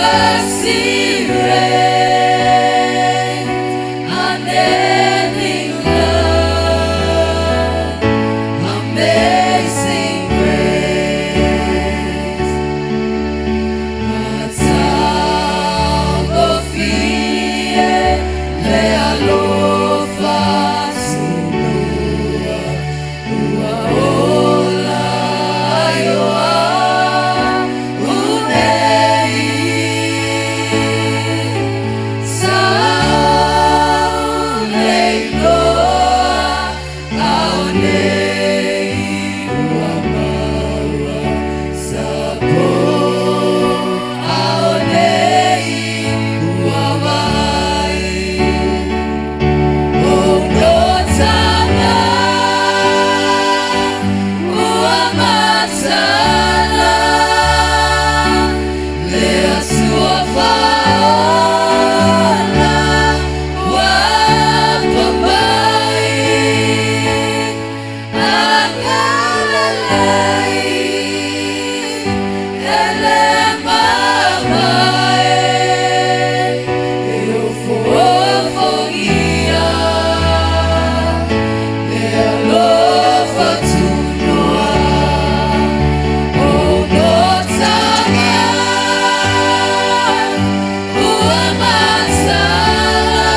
Mercy reigns, unending love, amazing grace. Matagofie le alofa tunoa ua ola ai o au nei. Sa ou le iloa a o nei ua maua sa po a o nei ua vaai. Onotaga ua matala le Atua faaola ua pa mai agalelei e le mavae e ofoofogia le alofa tunoa. Onotaga ua matala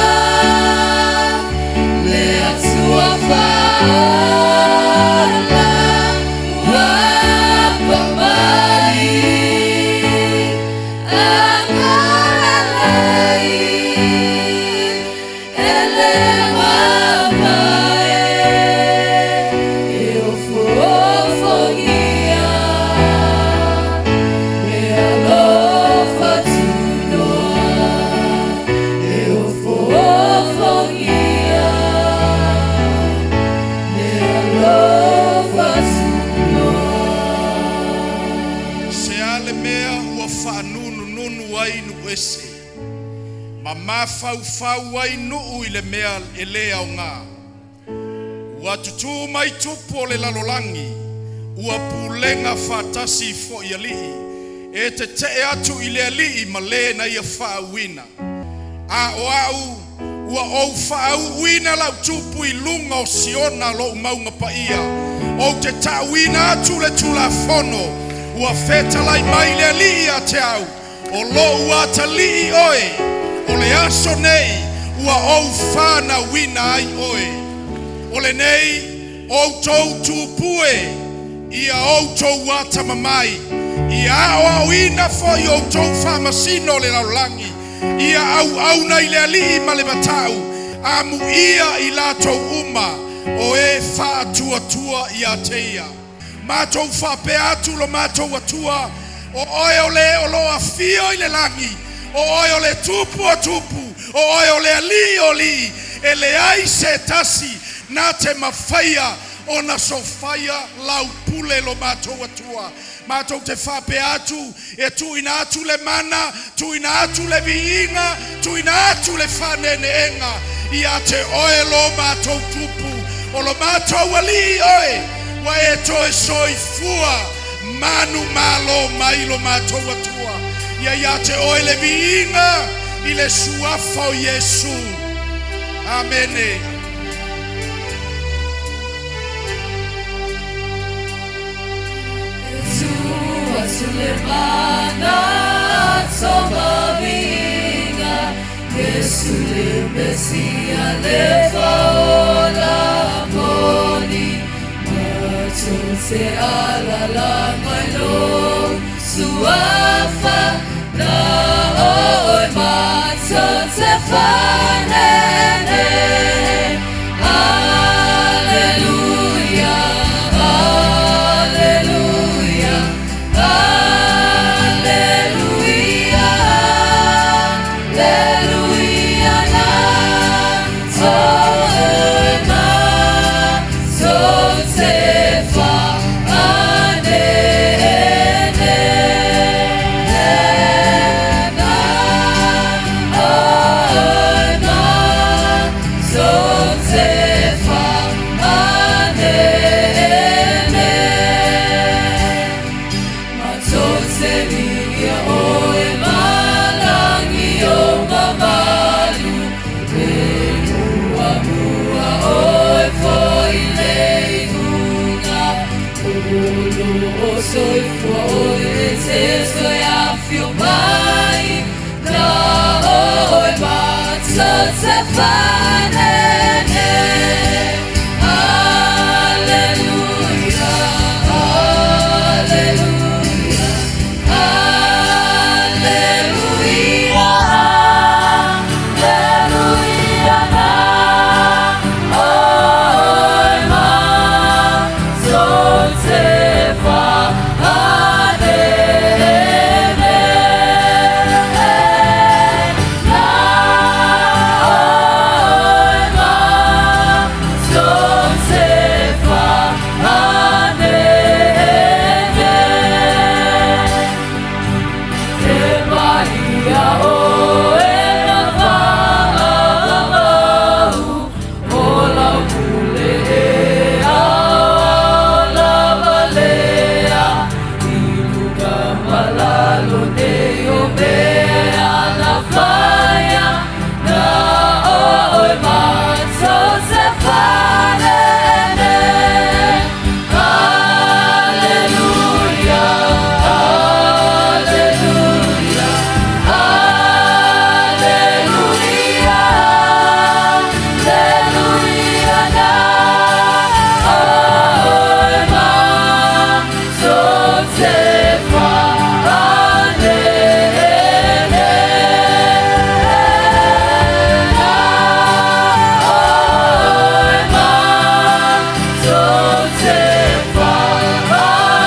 le Atua faaola ua pa mai agalelei e le mavae e ofoofogia le alofa tunoa e ofoofogia le alofa tunoa. Se a le mea ua faanunununu ai nuu ese, ma mafaufau ai nuu i le mea e lē aogā? Ua tutū mai tupu o le lalolagi, ua pulega faatasi fo'i alii, e tete'e atu i le Alii ma lē na ia faauuina. A o a'u ua ou faauuina la'u tupu i luga o Siona lo'u mauga paia. Ou te ta'uina atu le Tulafono ua fetalai mai le Alii ia te a'u. O lo'u atalii oe, o le aso nei ua ou fanauina ai oe. O lenei outou tupu e, ia outou atamamai, ia aoaoina foi outou faamasino o le lalolagi. Ia auauna i le Alii ma le mata'u, amuia i latou uma o e faatuatua ia te ia. Matou faapea atu lo matou Atua, o oe o le o lo afio i le lagi, o oe o le Tupu o tupu, o oe o le Alii o alii, e leai se tasi na te mafaia ona sofaia lau pule lo matou Atua. Matou te faapea atu e tuuina atu le mana, tuuina atu le viiga, tuuina atu le faaneeneega ia te oe lo matou Tupu, o lo matou Alii oe, ua e toe soifua manumalo mai lo matou Atua. Ia ia te oe le viiga i le suafa o Iesu. Amene. E tuu atu le mana toma viiga Iesu le Mesia le faaola moni matou te alaala mai lou suafa na oe matou te faaneenee. Aleluia, aleluia, aleluia, aleluia na toe matou te faaneenee na oe matou te faaneenee. Matou te viia oe ma Fanene. Hallelujah, hallelujah, hallelujah, hallelujah na oi ma so se fa anene na oi ma so se fa anene E Maria o e na whaau o lau pule e a la valea i luga malalo nei o mea na whaia na oi ma so se whanene. Hallelujah, hallelujah, hallelujah, hallelujah na oi ma so se fa anene na oi ma so se fa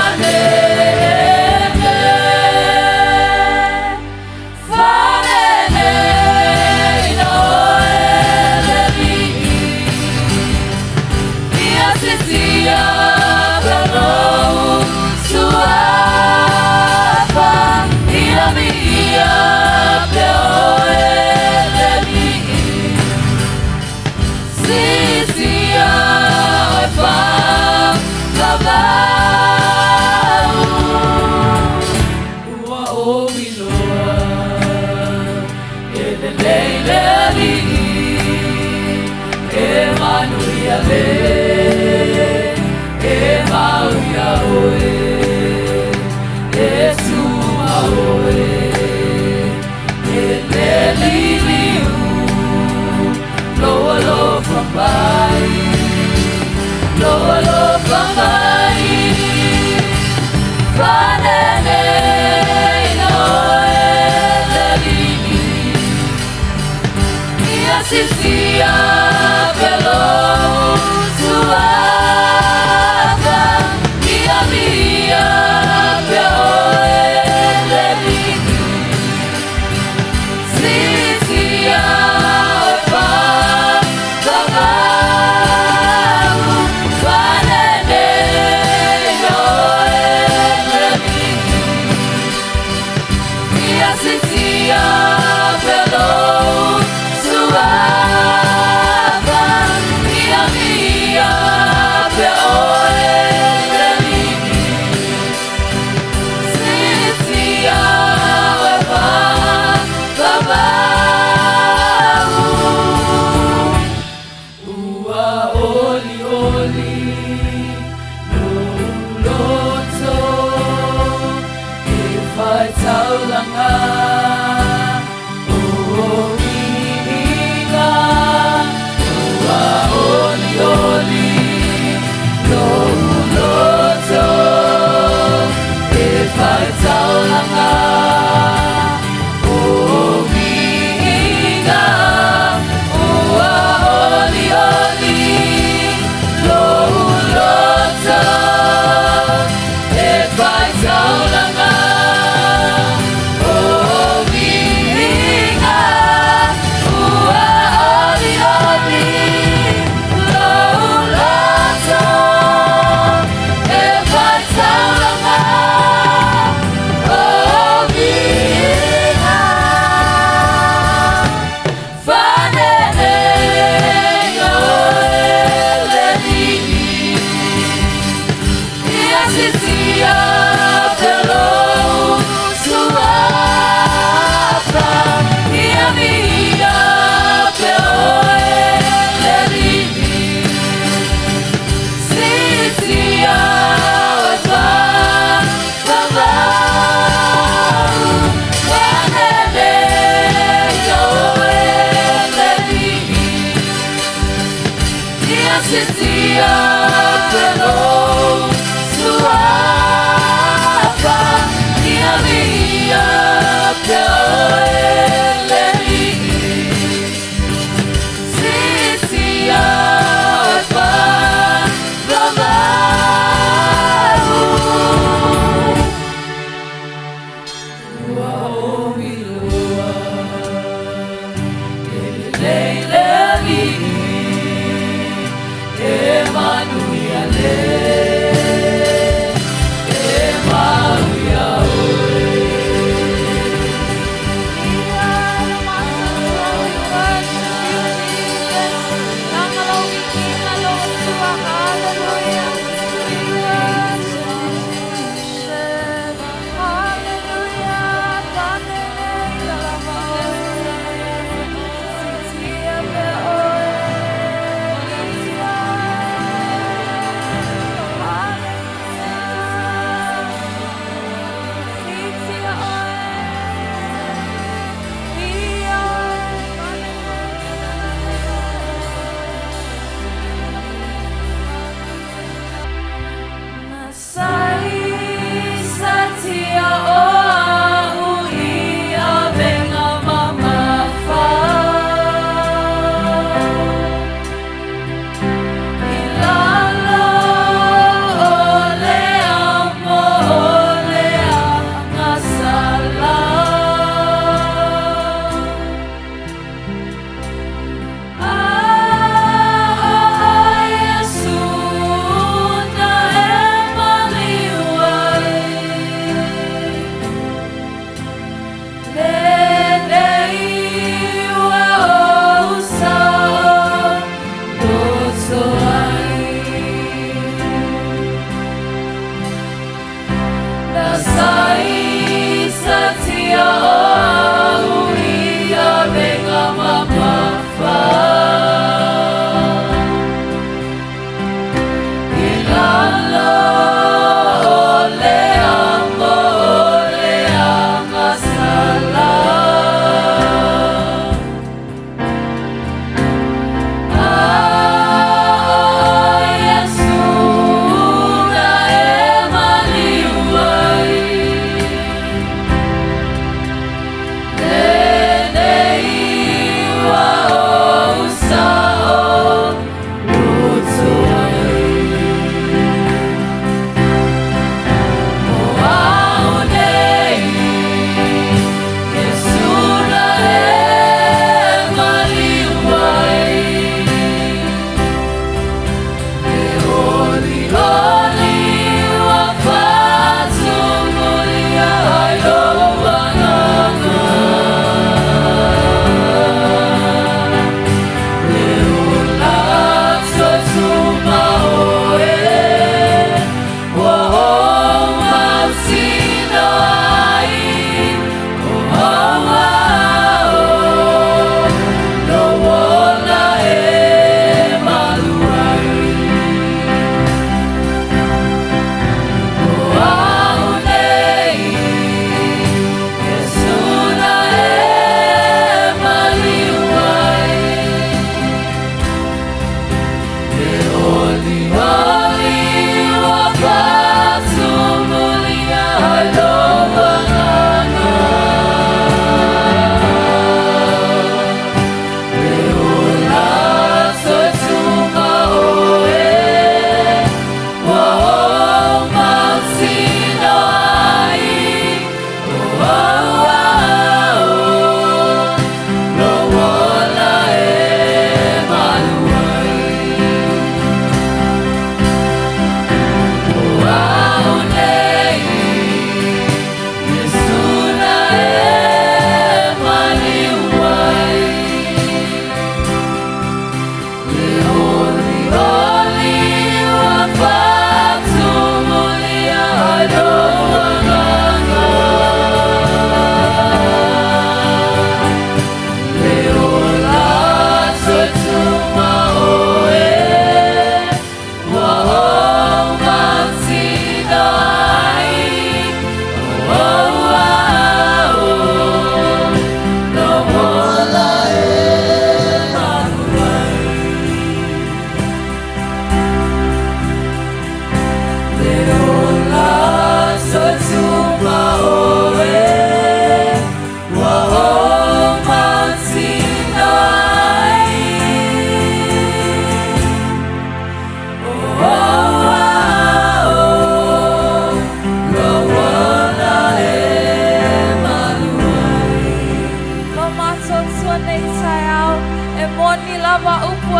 anene Fanene ina oe le vi'i Ia sisia pelou suafa Ia mi ia pe oe le vi'i Sisia oe fa lavau Ua o iloa e le lei le alii e manuia le e mau ia oe e sua oe e le liliu lo alofa mai lo alofa mai Fanene ina oe le alii Ia sisia pelo Ia sitia pelo suafa, ia via peo e Sisia e fa Ua omiloa e lelei le alii e manu.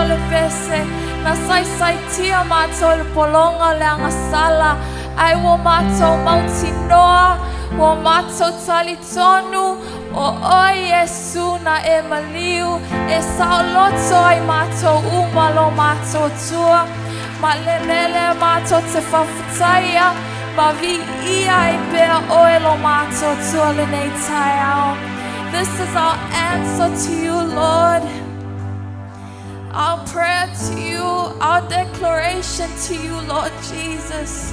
o le pese, na saisaitia mātou i le pologa o le agasala, ae ua matou mautinoa, ua matou talitonu, o oe Iesu na e maliu, e saoloto ai matou uma lo matou Atua. Ma le mea lea matou te faafetaia, ma viia ai pea oe lo matou Atua lenei taeao. This is our answer to you, Lord. Our prayer to you, our declaration to you, Lord Jesus.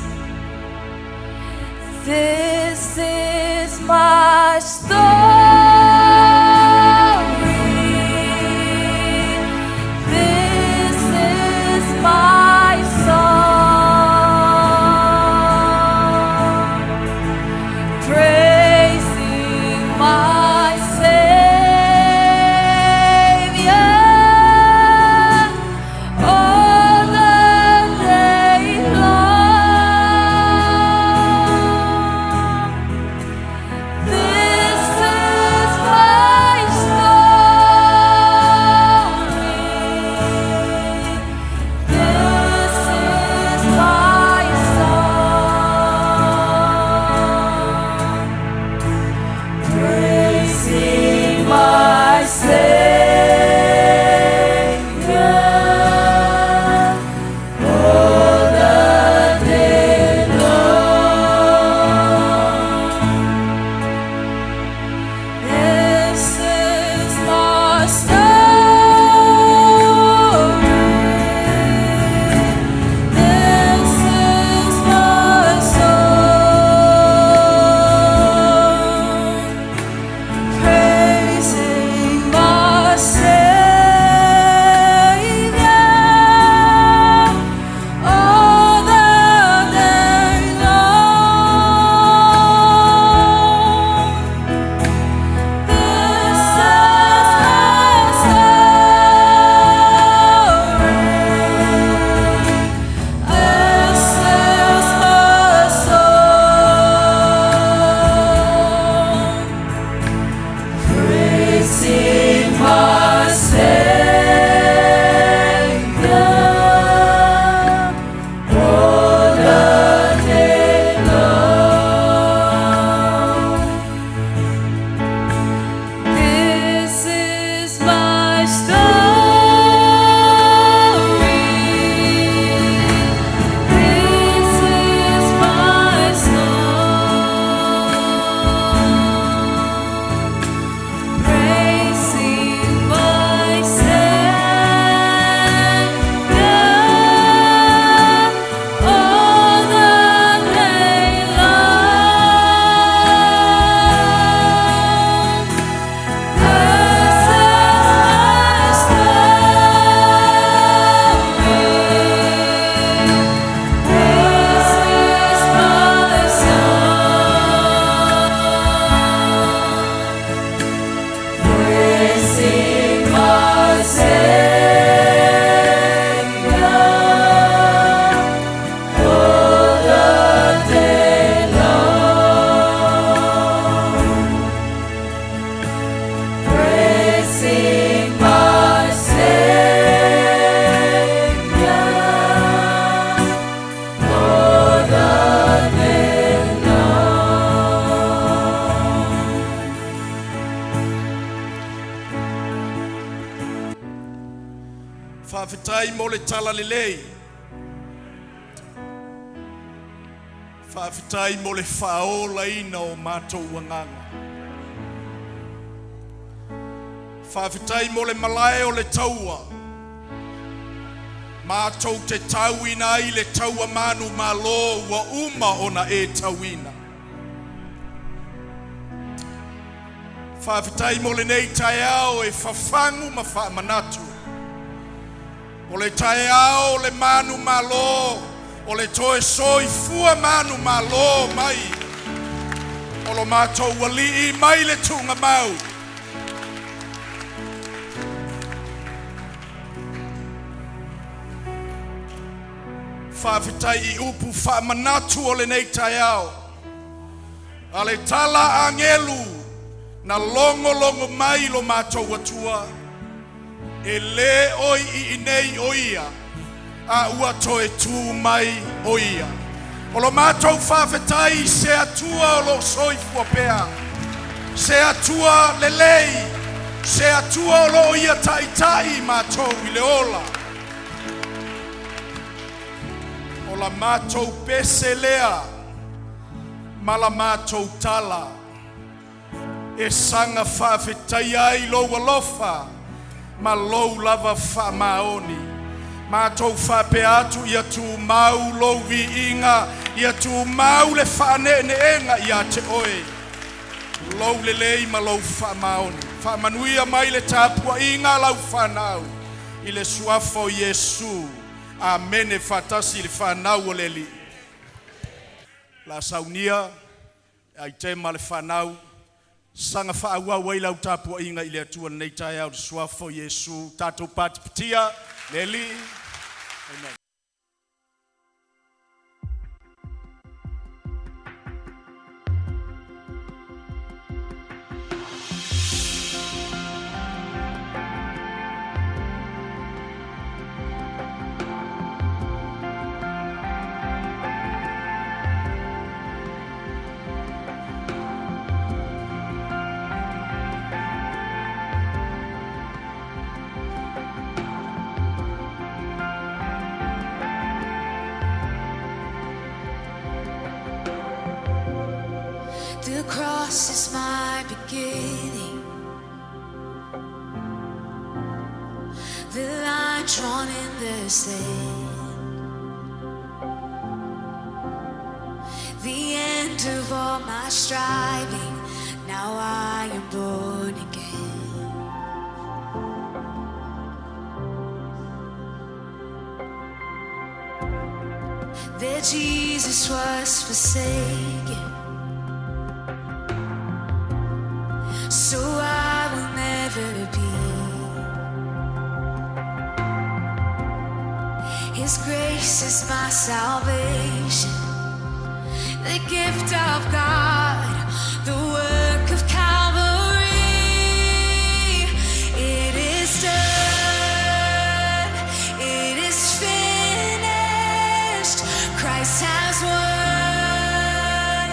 This is my story. This is my song. Praising my Savior all the day long. This is my story. This is my song. Praising my Savior all the day long. This is my story. This is my song. Praising my Savior all the day long. This is my story. This is my song. Praising my Savior all the day long. This is my story. This is my song. Praising my Savior all the day long. This is my story. This is my song. Praising my Savior all the day long. Praising my Savior all the day long. Faafetai mo le talalelei. Faafetai mo le faaolaina o matou agaga. Faafetai mo le malae o le taua. Matou te tauina ai le taua manumalo ua uma ona e tauina. Faafetai mo lenei taeao e fafagu ma faamanatu. O le taeao o le manumalo, o le toe soifua manumalo mai o lo matou Alii mai le tuugamau. Faafetai i upu faamanatu o lenei taeao. A le tala agelu na logologo mai lo matou Atua. E lē oi iinei o ia, a ua toe tū mai o ia. O lo matou faafetai i se Atua o loo soifua pea, se Atua lelei, se Atua o loo ia taitai matou i le ola. O la matou pese lea ma la matou tala e saga faafetaia ai lou alofa ma lou lava faamaoni. Matou faapea atu ia tumau lou viiga, ia tumau le faaneeneega ia te oe, lou lelei ma lou faamaoni. Faamanuia mai le tapuaiga a lau fanau i le suafa o Iesu. Amene. Faatasi i le fanau o le Alii. La saunia aitema le fanau saga faaauau ai lau tapuaiga i le Atua i lenei taeao i le suafa o Iesu. Tatou patipatia le Alii. The cross is my beginning, the line drawn in the sand, the end of all my striving. Now I am born again. That Jesus was forsaken, so I will never be. His grace is my salvation, the gift of God, the work of Calvary. It is done, it is finished. Christ has won,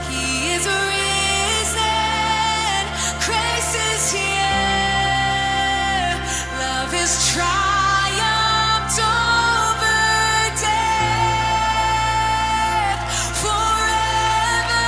He is risen. Grace is here, love is triumphed over death forever.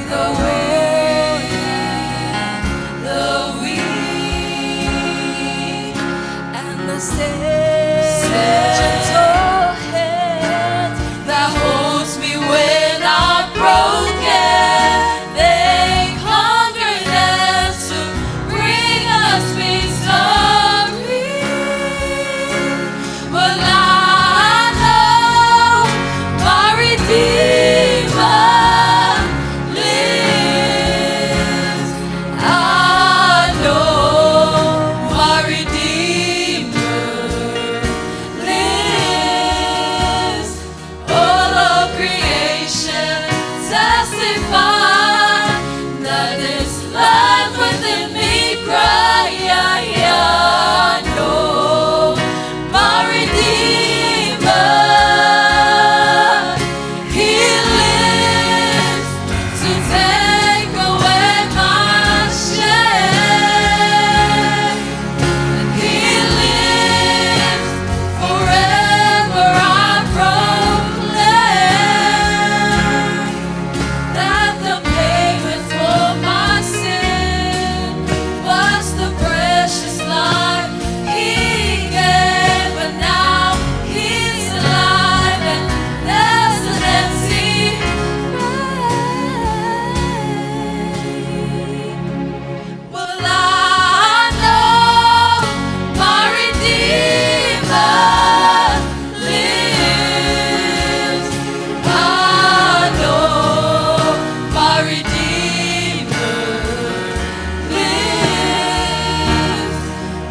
the old and the weak, and the same gentle hand that holds me when I'm broken. They conquer death to bring us victory. Well, I know my Redeemer lives. I know my Redeemer lives. All of creation testify that this life within me cry. I know my Redeemer. He lives to take away my shame. And He lives forever. I proclaim that the payment for my sin was the precious life He gave, but now He's alive and there's an empty grave. Well, I know my Redeemer lives. I know my Redeemer lives.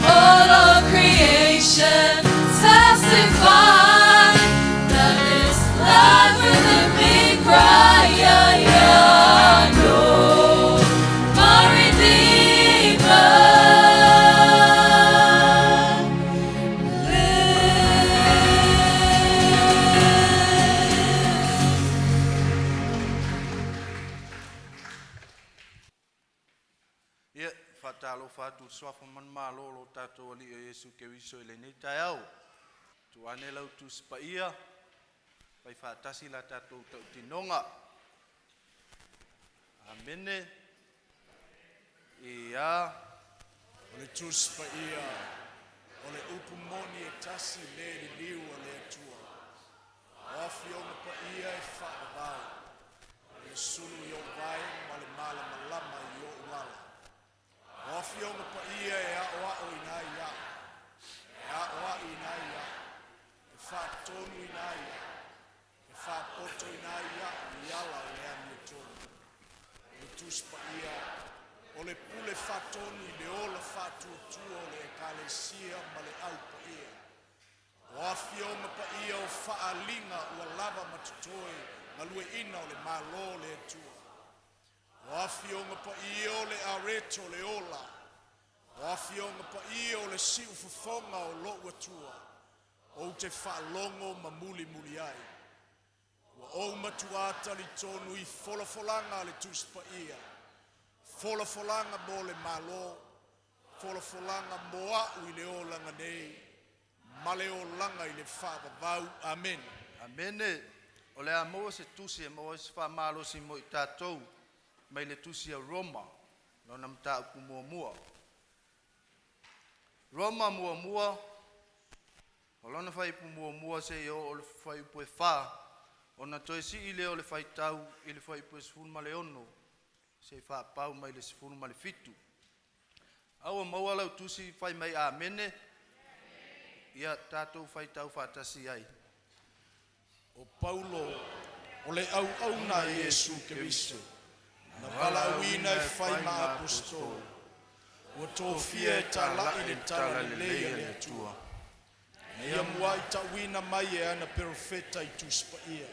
All of creation testify that this life within me cry. I know my Redeemer lives. Ia, faatalofa atu i le suafa manumalo o lo tatou Alii o Iesu Keriso i lenei taeao. Tuane lau Tusi Paia, fai faatasi la tatou tautinoga. Amene. Ia. O le Tusi Paia, o le upu moni e tasi le liliu a le Atua. O afioga paia e faavavau, o le sulu i ou vae ma le malamalama i ou ala. O afioga paia e aoaoina ai au, e aoaʻiina ai au, e faatonuina ai au, e faapotoina ai au i ala o le amiotonu. O le Tusi Paia, o le pule faatonu i le ola faatuatua o le ekalesia ma le au paia. O afioga paia o faaaliga ua lava ma totoe galueaiina o le Malo o le Atua. O afioga paia o le areto le ola. O afioga paia o le siufofoga o lou Atua. Ou te faalogo ma mulimuli ai. Ua ou matuā talitonu i folafolaga a le Tusi Paia. Folafolaga mo le Malo. Folafolaga mo au i le olaga nei. Ma le olaga i le faavavau. Amen. Amene. O le a maua se tusi e maua ai se faamalosi mo i tatou mai le tusi a Roma, lona mataupu muamua. Roma muamua, o lona fuaiupu muamua seia oo i le fuaiupu e 4, ona toe sii lea o le faitau i le fuaiupu e 16, seia faapau mai le 17. A ua maua lau tusi fai mai amene. Ia tatou faitau faatasi ai. O Paulo, o le auauna a Iesu Keriso, na valaauina e fai ma aposetolo, ua tofia e tala'i le tala lelei a le Atua. Na ia muai ta'uina mai e ana perofeta i Tusi Paia.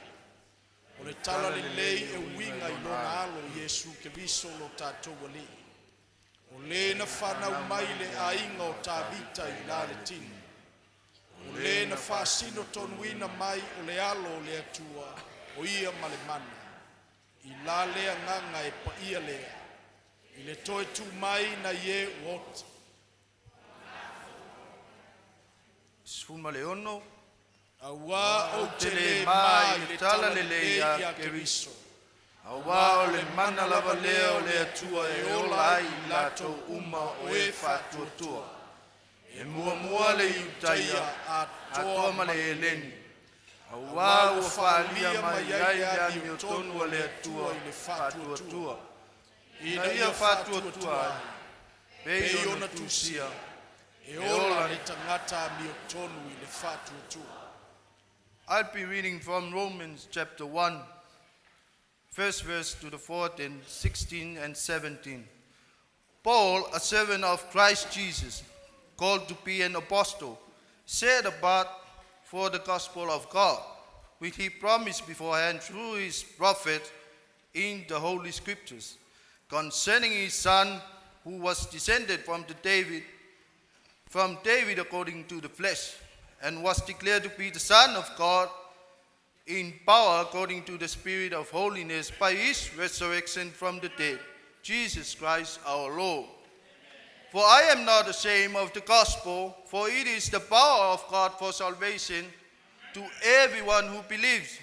O le tala lelei e uiga i lona alo Iesu Keriso lo tatou Alii. O le na fanau mai i le aiga o Tavita i la le tino. O le na faasino tonuina mai o le alo o le Atua, o ia ma le mana. I la le agaga e paia lea. I le toe tu mai na i e ua oti. 16. Auā ou te le ma i le tala lelei ia Keriso. Auā o le mana lava lea o le Atua e ola ai i latou uma o e faatuatua. E muamua le Iutaia atoa ma le Eleni. Auā ua faaalia mai ai le amiotonu a le Atua i le faatuatua, ina ia faatuatua ai, pei ona tusia, e ola le tagata amiotonu i le faatuatua. I'll be reading from Romans chapter 1, first verse to the fourth, and 16 and 17. Paul, a servant of Christ Jesus, called to be an apostle, set apart for the gospel of God, which he promised beforehand through his prophet in the Holy Scriptures, concerning his son, who was descended from David according to the flesh, and was declared to be the Son of God in power according to the Spirit of holiness by his resurrection from the dead, Jesus Christ our Lord. For I am not ashamed of the gospel, for it is the power of God for salvation to everyone who believes,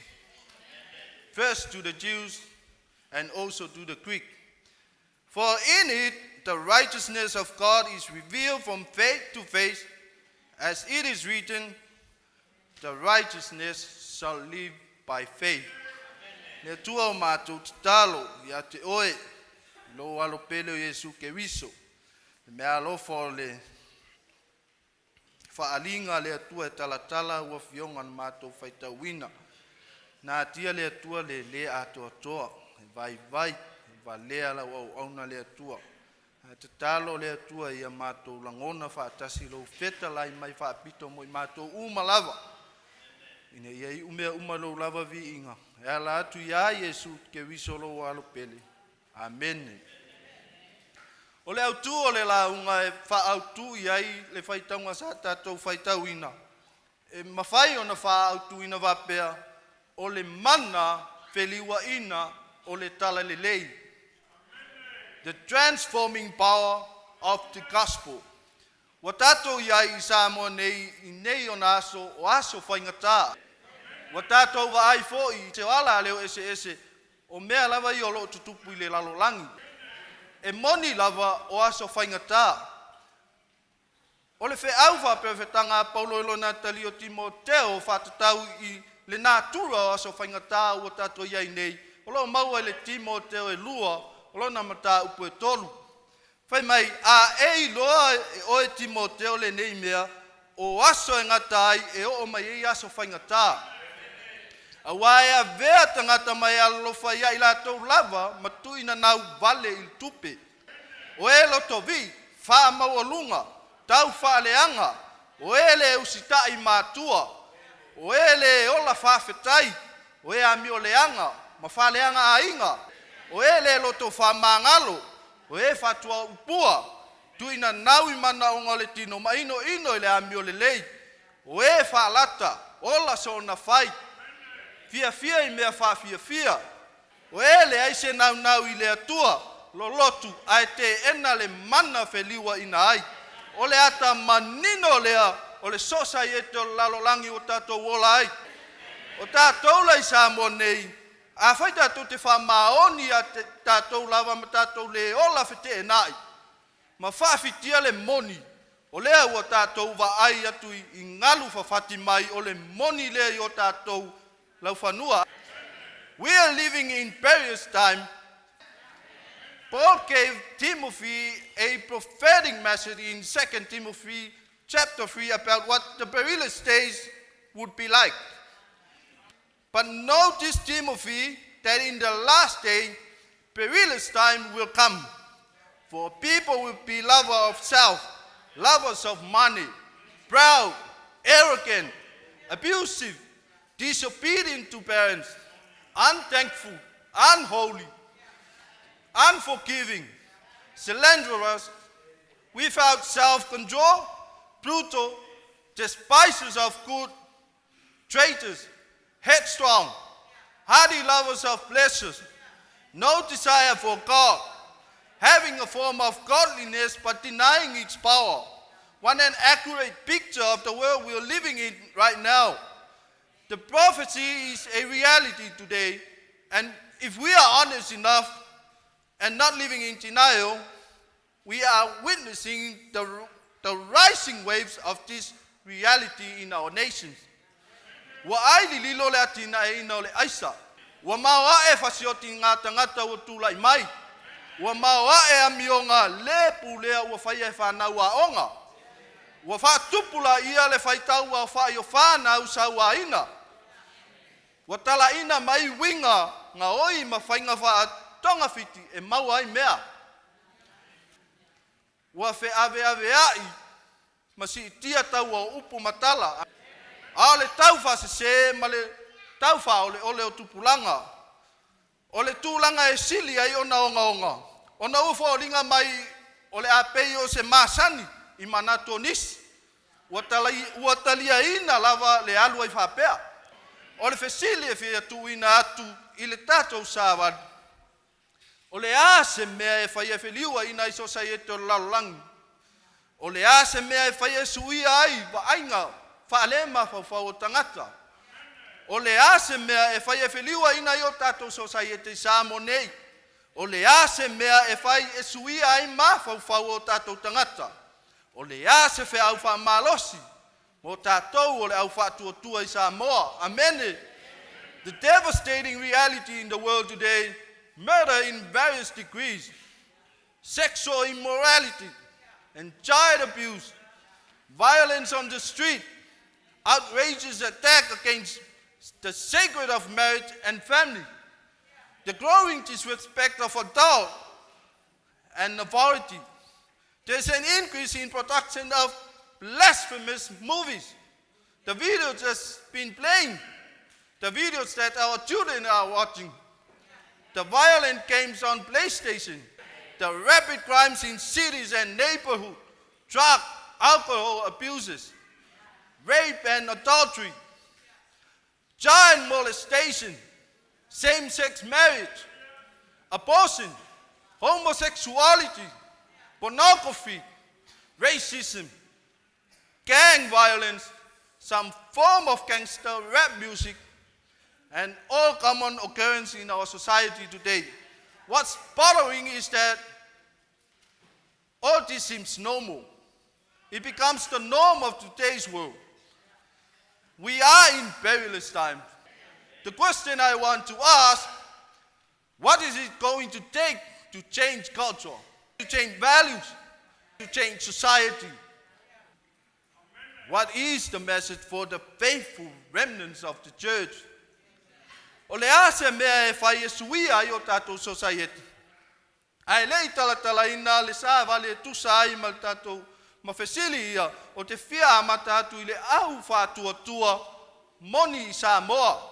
first to the Jews and also to the Greek. For in it the righteousness of God is revealed from faith to faith, as it is written, the righteousness shall live by faith. Le Atua o matou tatalo ia te oe, lou alo pele o Iesu Keriso. Le meaalofa o le faaliga a le Atua e talatala ua afioga na matou faitauina. Na atia le Atua le le atoatoa, e vaivai, e valea lau auauna le Atua. Ae tatalo le Atua ia matou lagona faatasi lou fetalai mai faapito mo i matou uma lava. Ina ia iu mea uma lou lava viiga. E ala atu iā Iesu Keriso lou alo pele. Amene. O le autū o le lauga e faautū i ai le faitauga sa tatou faitauina. E mafai ona faaautuina faapea o le mana feliuaina o le talalelei. The transforming power of the gospel. Ua tatou i ai i Samoa nei i nei ona aso o aso faigata. Ua tatou vaai foi i se ala leo eseese o mea lava ia o loo tutupu i le lalolagi. E moni lava o aso faigata. O le feau faaperofetaga a Paulo i lona atalii o Timoteo faatatau i le natura o aso faigata ua tatou i ai nei, o loo maua i le Timoteo e 2, o lona mataupu e 3. Fai mai, a e iloa e oe Timoteo lenei mea, o aso e gata ai e oo mai ai aso faigata. Auā e avea tagata ma e alolofa ia i latou lava ma tuuina nau vale i le tupe. O e lotovi'i, faamaualuga, tau faaleaga, o e le usita'i matua, o e le ola faafetai, o e amioleaga ma faaleaga aiga, o e le loto faamagalo, o e faatuaupua, tuuina nau i manaoga o le tino ma inoino i le amio lelei, o e faalata, ola soona fai, fiafia i mea faafiafia, o e leai se naunau i le Atua, lolotu ae teena le mana feliuaina ai. O le ata manino lea o le sosaiete o le lalolagi ua tatou ola ai. O tatou la i Samoa nei, afai tatou te faamaoni ia tatou lava ma tatou le ola feteenai, ma faafitia le moni, o lea ua tatou vaai atu i galu fafati mai o le moni lea i o tatou laufanua. We are living in perilous time. Paul gave Timothy a prophetic message in 2 Timothy chapter 3 about what the perilous days would be like. But notice, Timothy, that in the last day, perilous time will come. For people will be lovers of self, lovers of money, proud, arrogant, abusive, disobedient to parents, unthankful, unholy, unforgiving, slanderous, without self-control, brutal, despisers of good, traitors, headstrong, hardy lovers of pleasures, no desire for God, having a form of godliness but denying its power. What an accurate picture of the world we are living in right now. The prophecy is a reality today, and If we are honest enough and not living in denial, we are witnessing the rising waves of this reality in our nations. Ua ai lililo le atinaeina o le aisa. Ua maoae fasiotiga tagata ua tula'i mai. Ua maoae amioga lē pulea ua faia e fanau aoga. Ua faatupulaia le faitau aofa'i o fanau sauaina. Ua tala'ina mai uiga gaoi ma faiga faatogafiti e maua ai mea. Ua feaveavea'i ma siitia tau o upu ma tala. A o le taufaasesē ma le taufaaoleole o tupulaga. O le tulaga e sili ai ona ogaoga, ona ua foliga mai o le a pei o se masani i manatu o nisi, ua taliaina lava le alu ai faapea. O le fesili e fia tuuina atu i le tatou savali, o le a se mea e fai e feliuaina ai sosaiete o le lalolagi? O le a se mea e fai e suia ai vaaiga faalemafaufau o tagata? O le a se mea e fai e feliuaina ai o tatou sosaiete i Samoa nei? O le a se mea e fai e suia ai mafaufau o tatou tagata? O le a se feau faamalosi mo tatou o le au faatuatua i Samoa? Amene. The devastating reality in the world today: murder in various degrees, sexual immorality, and child abuse, violence on the street, outrageous attack against the sacred of marriage and family, the growing disrespect of adult and authority. There's an increase in production of blasphemous movies. The videos that's been playing, the videos that our children are watching, the violent games on PlayStation, the rapid crimes in cities and neighborhood, drug, alcohol abuses, rape and adultery, child molestation, same-sex marriage, abortion, homosexuality, pornography, racism, gang violence, some form of gangster rap music, and all common occurrence in our society today. What's bothering is that all this seems normal. It becomes the norm of today's world. We are in perilous times. The question I want to ask, what is it going to take to change culture, to change values, to change society? What is the message for the faithful remnants of the church? O le a se mea e fai e suia ai o tatou sosaiete? Ae le i talatalaina le savali e tusa ai ma le tatou ma fesili ia, o te fia amata atu i le au faatuatua moni i Samoa,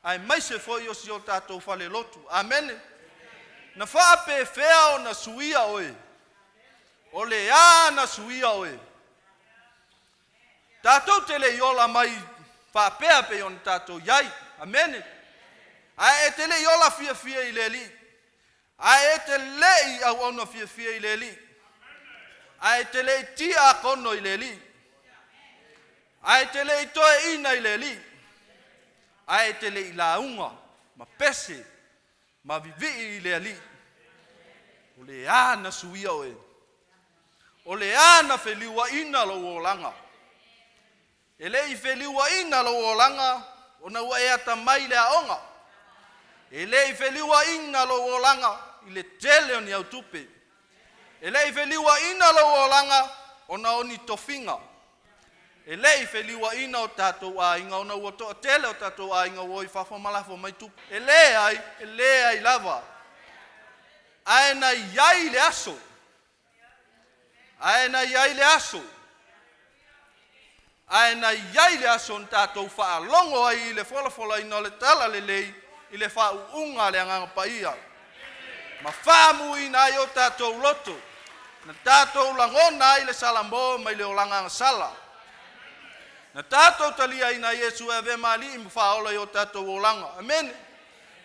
aemaise foi o si o tatou falelotu. Amene. Na faapefea ona suia oe? O le a na suia oe? Tatou te le i ola mai faapea pei ona tatou iai. Amene. Ae e te le i ola fiafia i le Alii. Ae e te le i auauna fiafia i le Alii. Ae e te le i tiakono i le Alii. Ae e te le i toeaina i le Alii. Ae e te le i lauga ma pese ma vivii i le Alii. O le a na suia oe? O le a na feliuaina lou olaga? E le i feliuaina lou olaga ona ua e atamai i le aoga. E le i feliuaina lou olaga i le tele o ni autupe. E le i feliuaina lou olaga ona o ni tofiga. E le i feliuaina o tatou aiga ona ua toatele o tatou aiga ua o i fafo ma lafo mai tupe. E leai, e leai lava. Ae na i ai le aso. Ae na i ai le aso. Ae na i ai le aso na tatou faalogo ai i le folafolaina o le talalelei i le faauuga a le Agaga Paia, ma faamuina ai o tatou loto, na tatou lagona ai le salamo mai le olaga agasala, na tatou taliaina ai Iesu e avea ma Alii ma Faaola i o tatou olaga. Amene.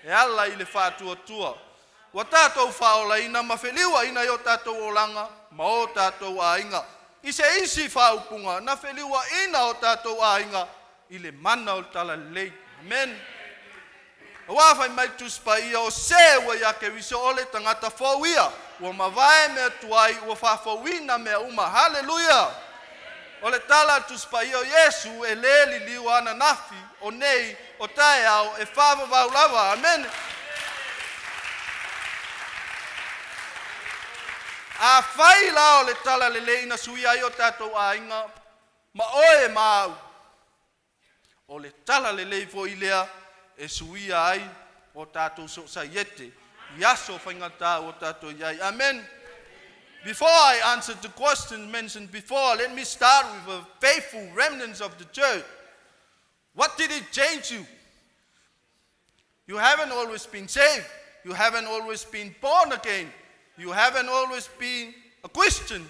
E ala i le faatuatua ua tatou faaolaina ma feliuaina i o tatou olaga ma o tatou aiga. I se isi faaupuga, na feliuaina o tatou aiga i le mana o le talalelei. Amene. Auā fai mai le Tusi Paia, O se ua iā Keriso o le tagata fou ia, ua mavae mea tuai, ua faafouina mea uma. Haleluia! O le tala a le Tusi Paia o Iesu e lē liliu ananafi, o nei, o taeao, e faavavau lava. Amene. Afai la o le tala lelei na suia ai o tatou aiga ma oe ma au, o le tala lelei foi lea e suia ai o tatou sosaiete i aso faigata ua tatou i ai. Amen. Before I answer the questions mentioned before, let me start with a faithful remnants of the church. What did it change you? You haven't always been saved. You haven't always been born again. You haven't always been a Christian.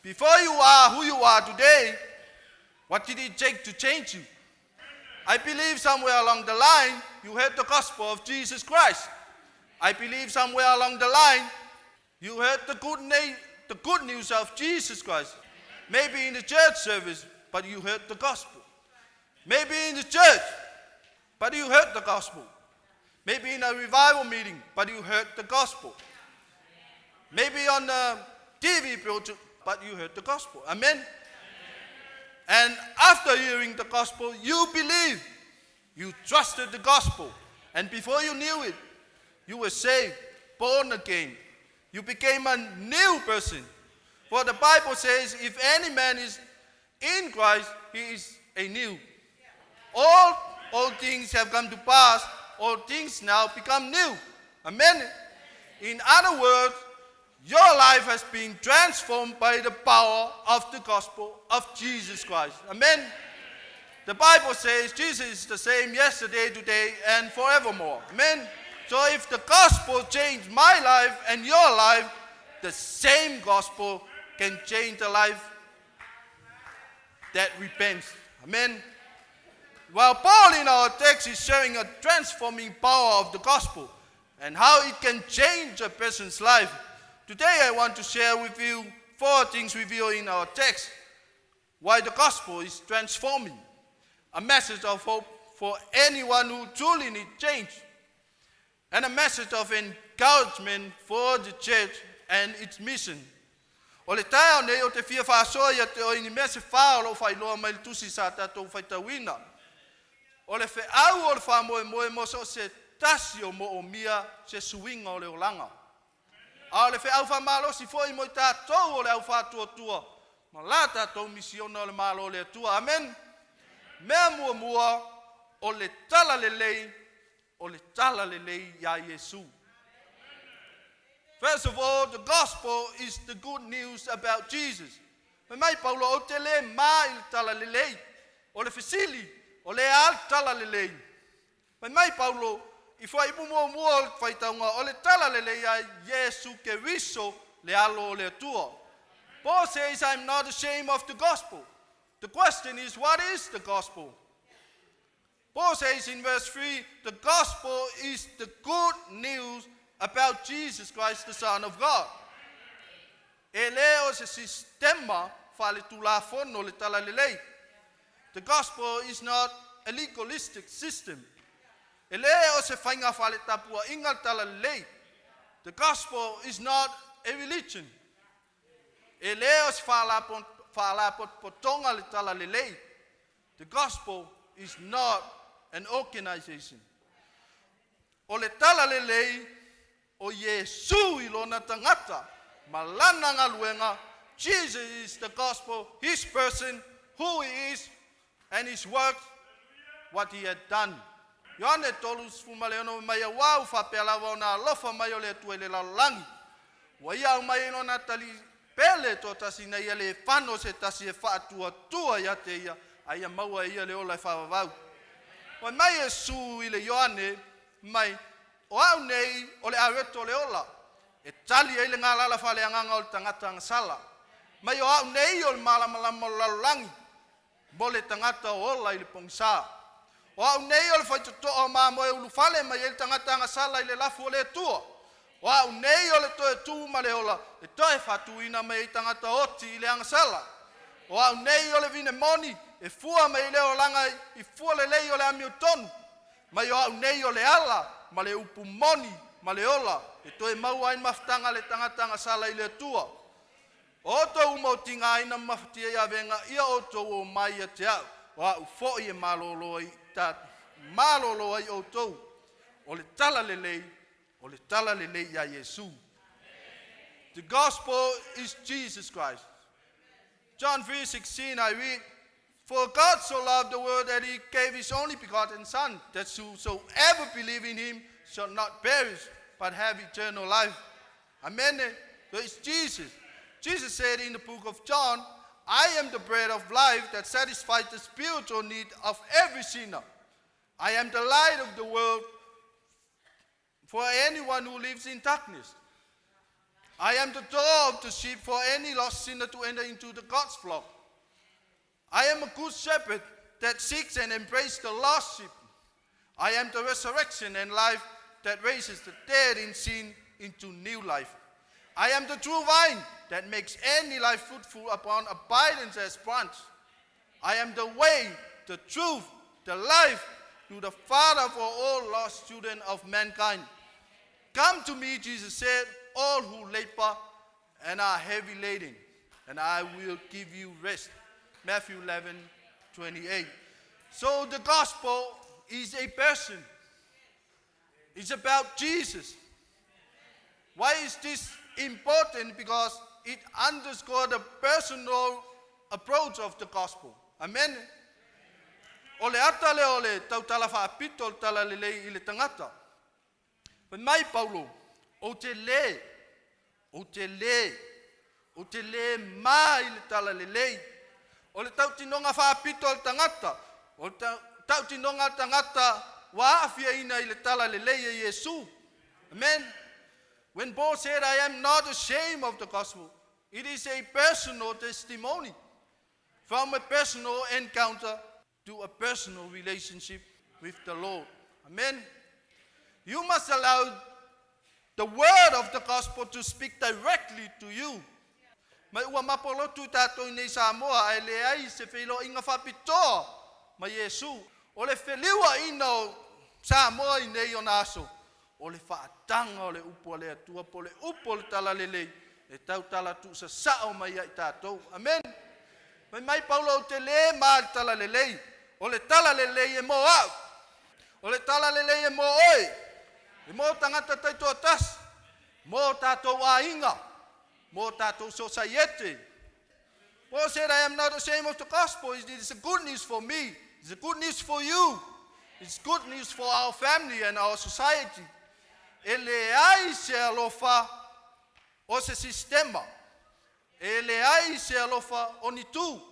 Before you are who you are today, what did it take to change you? I believe somewhere along the line you heard the gospel of Jesus Christ. I believe somewhere along the line you heard the good news of Jesus Christ. Maybe in the church service, but you heard the gospel. Maybe in the church, but you heard the gospel. Maybe in a revival meeting, but you heard the gospel. Maybe on the TV, but you heard the gospel. Amen. And after hearing the gospel, you believe. You trusted the gospel. And before you knew it, you were saved, born again. You became a new person. For the Bible says, if any man is in Christ, he is a new. All things have come to pass, all things now become new. Amen. In other words, your life has been transformed by the power of the gospel of Jesus Christ. Amen. The Bible says Jesus is the same yesterday, today, and forevermore. Amen. So if the gospel changed my life and your life, the same gospel can change the life that repents. Amen. Well, Paul in our text is sharing a transforming power of the gospel and how it can change a person's life. Today I want to share with you four things revealed in our text why the gospel is transforming. A message of hope for anyone who truly needs change, and a message of encouragement for the church and its mission. O le taeao nei ou te fia faasoa ia te oe i ni mea se fā o lo o faailoa mai le tusi sa tatou faitauina. O le feau o le faamoemoe mo so o se tasi o moomia se suiga o le olaga. A o le feau faamalosi foi mo i tatou o le au faatuatua ma la tatou misiona o le Malo o le Atua. Amen. Mea muamua, o le tala lelei, o le tala lelei iā Iesu. First of all, the gospel is the good news about Jesus. Fai mai Paulo, ou te le ma i le tala lelei. O le fesili, o le a le tala lelei? Fai mai Paulo, i fuaiupu muamua o le faitauga, o le tala lelei a Iesu Keriso le alo o le Atua. Paul says, I'm not ashamed of the gospel. The question is, what is the gospel? Paul says in verse 3, the gospel is the good news about Jesus Christ, the Son of God. E le o se sistema faaletulafono le tala lelei. The gospel is not a legalistic system. E le o se faiga faaletapuaiga le tala lelei. The gospel is not a religion. E le o se faalapotopotoga le tala lelei. The gospel is not an organization. O le tala lelei o Iesu i lona tagata ma lana galuega. Jesus is the gospel, his person, who he is, and his work, what he had done. Ioane 36 mai auā ua faapea lava ona alofa mai o le Atua i le lalolagi. Ua ia aumai ai lona atalii pele toatasi ina ia lē fano se tasi e faatuatua ia te ia, a ia maua e ia le ola e faavavau. Fai mai Iesu i le Ioane, mai, O au nei o le areto o le ola, e tali ai le galala faaleagaga o le tagata agasala. Mai o au nei o le malamalama o le lalolagi, mo le tagata o ola i le pogisā. O au nei o le faitotoa o mamoe ulufale mai ai le tagata agasala i le lafu o le Atua. O au nei o le toe tū ma le ola e toe faatuina mai ai tagata oti i le agasala. O au nei o le vine moni e fua mai i le olaga i fua lelei o le amiotonu. Mai o a'u nei o le ala ma le upu moni ma le ola e toe maua ai mafutaga a le tagata agasala i le Atua. O outou uma ua tigaina ma mafatia i avega ia outou omai ia te a'u, o a'u fo'i e malōlō ai ta malōlō ai outou. O le tala lelei, o le tala lelei iā Iesu. The gospel is Jesus Christ. John 3:16, I read, "For God so loved the world that he gave his only begotten Son, that whosoever believe in him shall not perish, but have eternal life." Amen. So it's Jesus. Jesus said in the book of John, "I am the bread of life that satisfies the spiritual need of every sinner. I am the light of the world for anyone who lives in darkness. I am the door of the sheep for any lost sinner to enter into the God's flock. I am a good shepherd that seeks and embraces the lost sheep. I am the resurrection and life that raises the dead in sin into new life. I am the true vine that makes any life fruitful upon abidance as branch. I am the way, the truth, the life to the Father for all lost children of mankind. Come to me," Jesus said, "all who labor and are heavy laden, and I will give you rest." Matthew 11:28. So the gospel is a person. It's about Jesus. Why is this important? Because it underscores the personal approach of the gospel. Amen. O le ata lea o le tautala faapito o le tala lelei i le tagata. Fai mai Paulo, ou te lē, ou te lē, ou te lē ma i le tala lelei. O le tautinoga faapito a le tagata, o le tautinoga a le tagata ua aafiaina i le tala lelei e Iesu. Amen. When Paul said, "I am not ashamed of the gospel," it is a personal testimony from a personal encounter to a personal relationship with the Lord. Amen. You must allow the word of the gospel to speak directly to you. Mai ua mapolotu i tatou i nei Samoa ae leai se feiloaiga faapitoa ma Iesu. O le feliuaina o Samoa i nei ona aso, o le faataga o le upu a le Atua po o le upu o le talalelei e tautala tuusasao mai ai tatou. Amen. Fai mai Paulo, ou te lē ma le talalelei. O le talalelei e mo a'u. O le talalelei e mo oe. E mo tagata taitoatasi. Mo tatou aiga. Mo tatou sosaiete. Paul said, "I am not ashamed of the gospel. It is good news for me. It's good news for you. It's good news for our family and our society." E leai se alofa o se sistema. E leai se alofa o ni tu.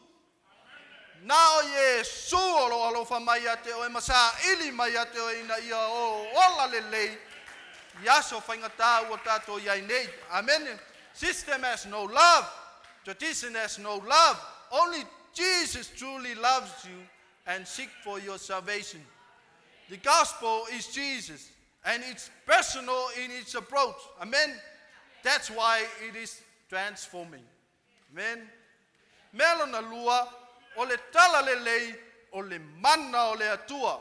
Na o Iesu o lo alofa mai ia te oe ma saili mai ia te oe ina ia o ola lelei i aso faigata ua tatou i ai nei. Amen. System has no love. Tradition has no love. Only Jesus truly loves you and seek for your salvation. The gospel is Jesus, and it's personal in its approach. Amen. That's why it is transforming. Amen. Mea lona lua, o le tala lelei o le mana o le Atua.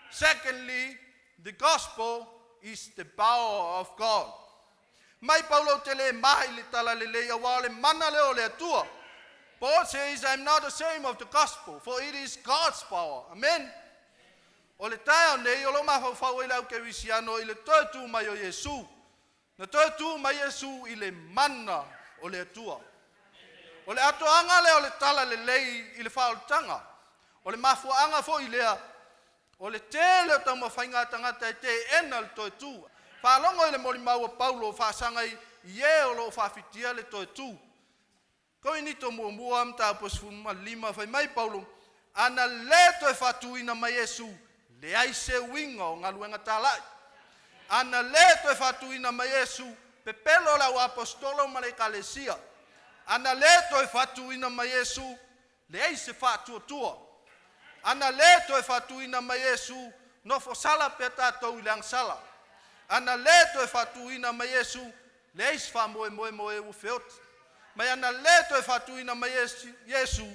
Secondly, the gospel is the power of God. Mai Paulo, te lē ma i le tala lelei auā o le mana lea o le Atua. Paul says, "I'm not ashamed of the gospel, for it is God's power." Amen. O le taeao nei, o lo mafaufau ai le aukerisiano i le toe tu mai o Iesu. Na toe tu mai Iesu i le mana o le Atua. O le atoaga lea o le tala lelei i le faaolataga. O le mafuaaga fo'i lea o le tele o taumafaiga a tagata e teena le toe tu. Faalogo i le molimau a Paulo faasaga i e o loo faafitia le toe tu. Korinito muamua mataupu 15, fai mai Paulo, ana lē toe faatuina mai Iesu, leai se uiga o galuega tala'i. Ana lē toe faatuina mai Iesu, pepelo le au aposetolo ma le ekalesia. Ana lē toe faatuina mai Iesu, leai se faatuatua. Ana lē toe faatuina mai Iesu, nofo sala pea tatou i le agasala. Ana lē toe faatuina mai Iesu, leai se faamoemoe mo e ua feoti. Mai ana lē toe faatuina mai Iesu,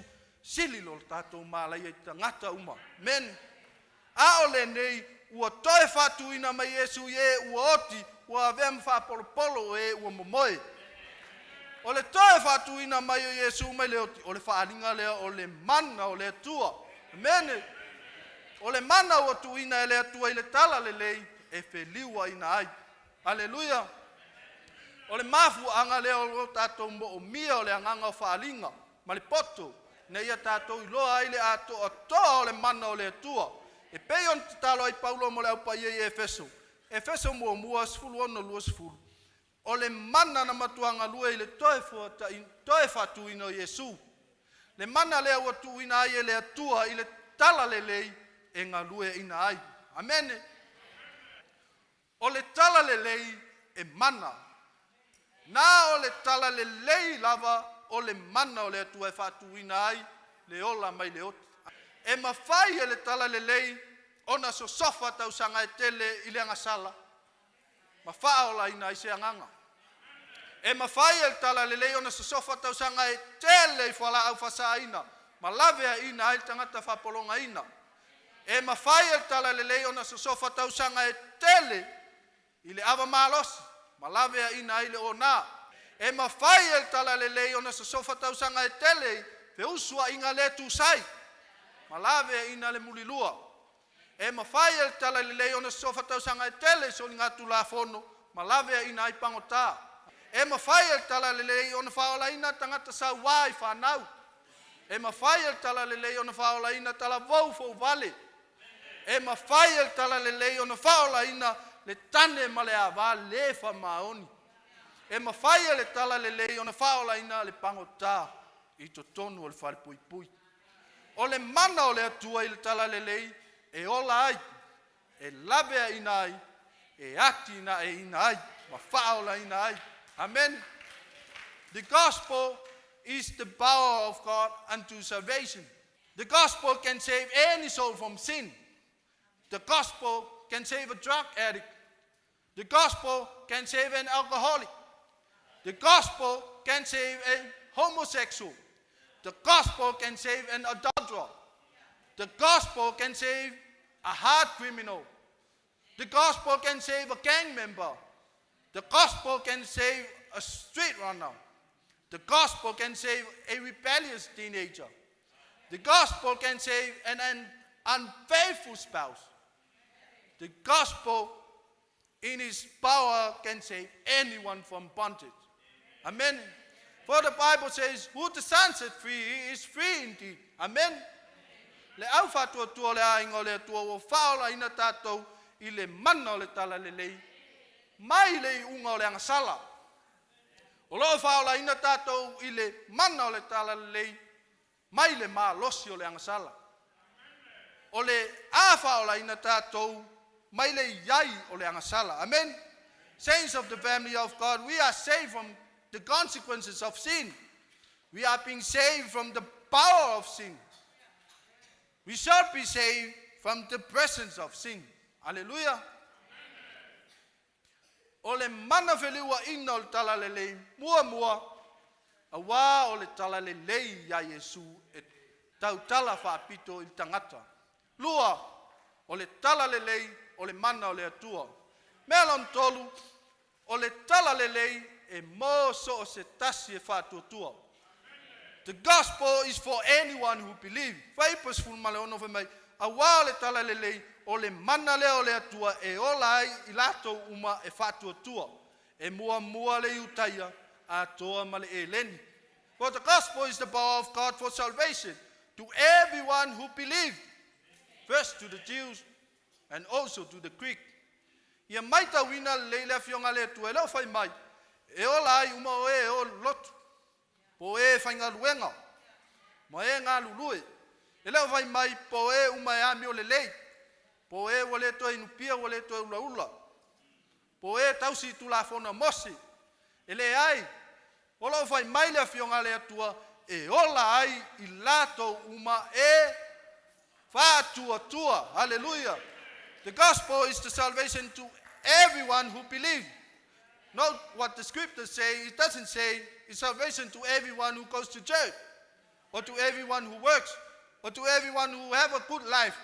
sili lo le tatou malaia i tagata uma. Amen. A o lenei ua toe faatuina mai Iesu i e ua oti, ua avea ma faapolopolo o e ua momoe. O le toe faatuina mai o Iesu mai le oti, o le faaaliga lea o le mana o le Atua. Amene. O le mana ua tuuina e le Atua i le tala lelei e feliuaina ai. Aleluia. O le mafuaaga lea o lo tatou moomia o le agaga o faaaliga ma le poto, ina ia tatou iloa ai le atoatoa o le mana o le Atua. E pei ona tatalo ai Paulo mo le au paia i Efeso, Efeso 1:16-20, o le mana na matua galue i le toe faatuina o Iesu. Le mana lea ua tuuina ai e le Atua i le tala lelei e galueaina ai. Amene. O le tala lelei e mana. Na o le tala lelei lava o le mana o le Atua e faatuina ai le ola mai le oti. E mafai e le tala lelei ona sosofa tausaga e tele i le agasala ma faaolaina ai se agaga. E mafai e le tala lelei ona sosofa tausaga e tele i fualaau faasaina ma laveaina ai le tagata faapologaina. E mafai e le tala lelei ona sosofa tausaga e tele i le ava malosi ma laveaina ai le ona. E mafai e le tala lelei ona sosofa tausaga e tele i feusuaiga le tusai ma laveaina le mulilua. E mafai e le tala lelei ona sosofa tausaga e tele i soligatulafono ma laveaina ai pagota. E mafai e le tala lelei ona faaolaina tagata sauā i fanau. E mafai e le tala lelei ona faaolaina talavou fouvale. E mafai e le tala lelei ona faaolaina le tane ma le ava le faamaoni. E mafai e le tala lelei ona faaolaina le pagota i totonu o le falepuipui. O le mana o le Atua i le tala lelei e ola ai, e laveaina ai, e atinaeina ai, ma faaolaina ai. Amen. The gospel is the power of God unto salvation. The gospel can save any soul from sin. The gospel can save a drug addict. The gospel can save an alcoholic. The gospel can save a homosexual. The gospel can save an adulterer. The gospel can save a hard criminal. The gospel can save a gang member. The gospel can save a street runner. The gospel can save a rebellious teenager. The gospel can save an unfaithful spouse. The gospel in its power can save anyone from bondage. Amen. For the Bible says, "Who the Son set free, he is free indeed." Amen. Le au faatuatua o le aiga o le Atua ua faaolaina tatou i le mana o le tala lelei mai le iuga o le agasala. O loo faaolaina tatou i le mana o le tala lelei mai le malosi o le agasala. O le a faaolaina tatou mai le iai o le agasala. Amen. Saints of the family of God, we are saved from the consequences of sin. We are being saved from the power of sin. We shall be saved from the presence of sin. Hallelujah. O le mana feliuaina o le tala lelei muamua, auā o le tala lelei ia Iesu e tautala faapito i le tagata. Lua, o le tala lelei o le mana o le Atua. Mea lona tolu, o le tala lelei e mo so o se tasi e faatuatua. The gospel is for anyone who believe. Fuaiupu 16 fai mai, auā o le tala lelei, o le mana lea o le Atua e ola ai i latou uma e faatuatua. E muamua le Iutaia, atoa ma le Eleni. For the gospel is the power of God for salvation to everyone who believes, first to the Jews and also to the Greek. Ia maitauina lelei le afioga a le Atua e le o fai mai, e ola ai uma o e o lotu, po o e faigaluega, ma e galulue. E le o fai mai po o e uma e amio lelei, po o e ua le toe inupia ua le toe ulaula, po o e tausi i Tulafono a Mose. E leai, o loo fai mai le afioga a le Atua e ola ai i latou uma e faatuatua. Hallelujah. The gospel is the salvation to everyone who believes. Not what the scriptures say. It doesn't say it's salvation to everyone who goes to church, or to everyone who works, or to everyone who have a good life,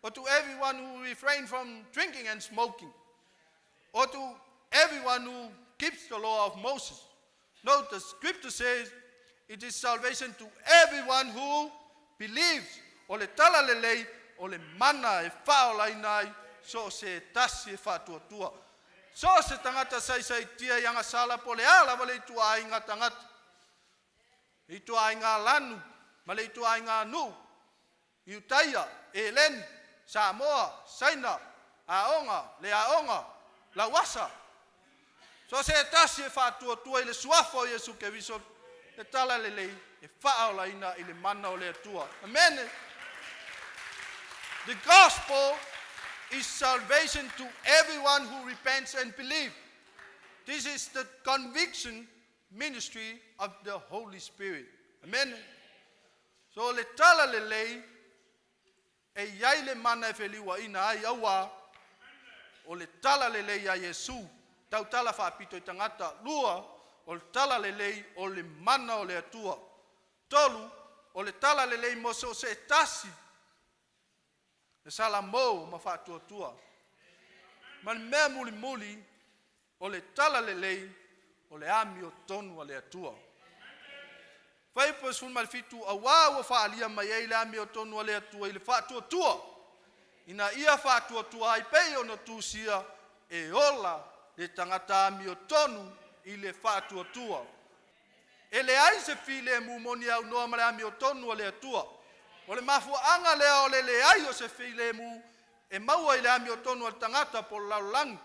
Or to everyone who refrain from drinking and smoking? Or to everyone who keeps the law of Moses? No, the scripture says it is salvation to everyone who believes. O le tala lelei, o le mana e faaolaina ai so o se tasi e faatuatua. So o se tagata saisaitia i agasala po o le a lava le ituaiga tagata, le ituaiga lanu ma le ituaiga nuu, Iutaia, Eleni, Samoa, Saina, aoga, le aoga, lauasa. So se tasi e faatuatua i le suafa o Iesu Keriso, le tala lelei e faaolaina i le mana o le Atua. Amen. The gospel is salvation to everyone who repents and believes. This is the conviction ministry of the Holy Spirit. Amen. So le tala lelei e iai le mana e feliuaina ai auā o le tala lelei a Iesu tautala faapito i tagata. Lua, o le tala lelei o le mana o le Atua. Tolu, o le tala lelei mo so o se tasi e salamo ma faatuatua. Ma le mea mulimuli, o le tala lelei o le amiotonu a le Atua. Fuaiupu 17, auā ua faaalia mai ai le amiotonu a le Atua i le faatuatua, ina ia faatuatua ai pei ona tusia e ola le tagata amiotonu i le faatuatua. E leai se filemu moni aunoa ma le amiotonu a le Atua. O le mafuaaga lea o le leai o se filemu e maua i le amiotonu a le tagata po o le lalolagi.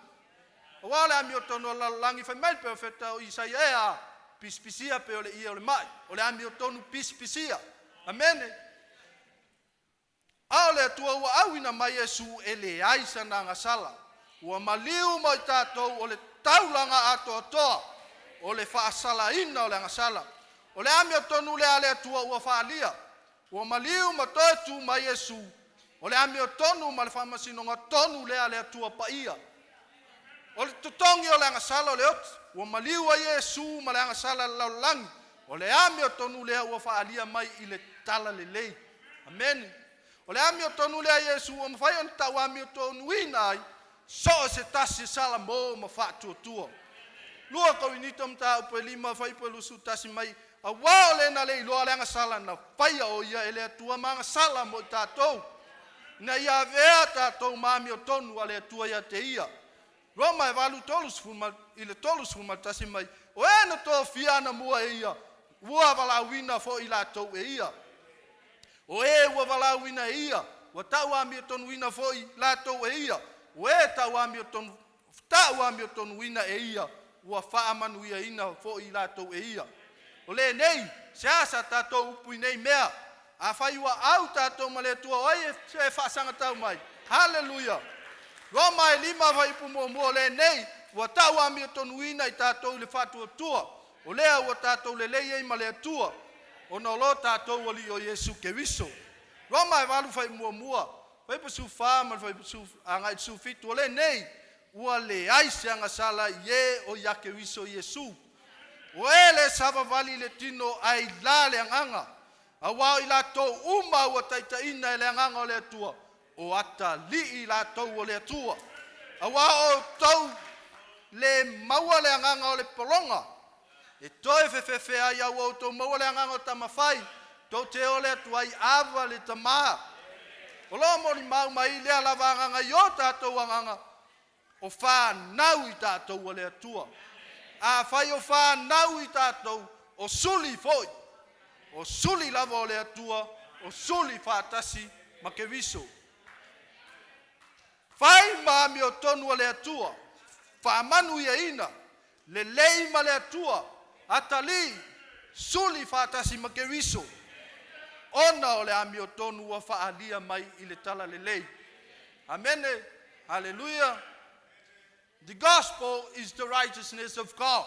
Auā o le amiotonu a le lalolagi, fai mai le perofeta o Isaia e a pisipisia pei o le ie o le mai, o le amiotonu pisipisia. Amene. A o le Atua ua auina mai Iesu e leai sana agasala, ua maliu mo i tatou o le taulaga atoatoa o le faasalaina o le agasala. O le amiotonu lea a le Atua ua faalia, ua maliu ma toe tu mai Iesu, o le amiotonu ma le faamasinoga tonu lea a le Atua paia. O le totogi o le agasala o le oti, ua maliu ai Iesu ma le agasala a le lalolagi, o le amiotonu lea ua faalia mai i le tala lelei. Amene. O le amiotonu lea Iesu ua mafai ona tau amiotonuina ai so o se tasi e salamo ma faatuatua. 2 Korinito mataupu e 5 fuaiupu e 21 mai, auā o le na le iloa le agasala na faia o ia e le Atua ma agasala mo i tatou, ina ia avea tatou ma amiotonu a le Atua ia te ia. Roma e 8 30 i le 31 mai, o e na tofia anamua e ia, ua valaauina foi latou e ia. O e ua valaauina e ia, ua tau amiotonuina foi latou e ia. O e tau amiotonu, tau amiotonuina e ia, ua faamanuiaina foi latou e ia. O lenei, se a sa tatou upu i nei mea, afai ua au tatou ma le Atua, o ai e faasagatau mai? Haleluia! Roma e 5 fuaiupu 1, o lenei, ua tau amiotonuina i tatou i le faatuatua, o lea ua tatou lelei ai ma le Atua, ona o lo tatou Alii o Iesu Keriso. Roma e 8 fuaiupu 1, fuaiupu 14 ma le fuaiupu agai i le 17, o lenei, ua leai se agasala i e o ia Keriso Iesu. O e le savavali i le tino ae i la le agaga, auā o i latou uma ua taitaiina e le agaga o le Atua, o atalii latou o le Atua. Auā o outou le maua le agaga o le pologa, e toe fefefe ai, a ua outou maua le agaga o tamafai, tou te ole atu ai, Ava le Tamā. O lo o molimau mai lea lava agaga i o tatou agaga, o fanau i tatou a le Atua. Afai o fanau i tatou, o suli foi, o suli lava o le Atua, o suli faatasi ma Keriso. Fai ma amiotonu a le Atua, faamanuiaina, lelei ma le Atua, atalii, suli faatasi ma Keriso, ona o le amiotonu ua faalia mai i le tala lelei. Amene. Haleluia. The gospel is the righteousness of God.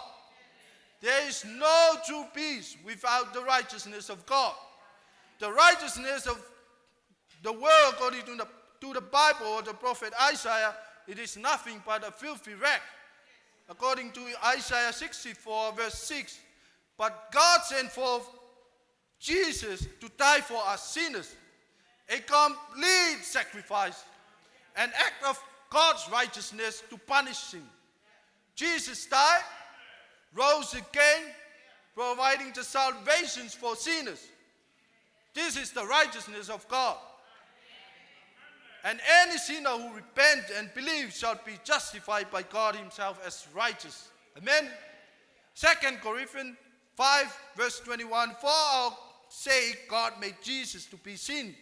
There is no true peace without the righteousness of God. The righteousness of the world, according to the Bible or the prophet Isaiah, it is nothing but a filthy rag. According to Isaiah 64, verse 6, but God sent forth Jesus to die for us sinners. A complete sacrifice, an act of God's righteousness to punish sin. Jesus died, rose again, providing the salvations for sinners. This is the righteousness of God. And any sinner who repents and believes shall be justified by God Himself as righteous. Amen. 2 Corinthians 5, verse 21 For our sake, God made Jesus to be sin,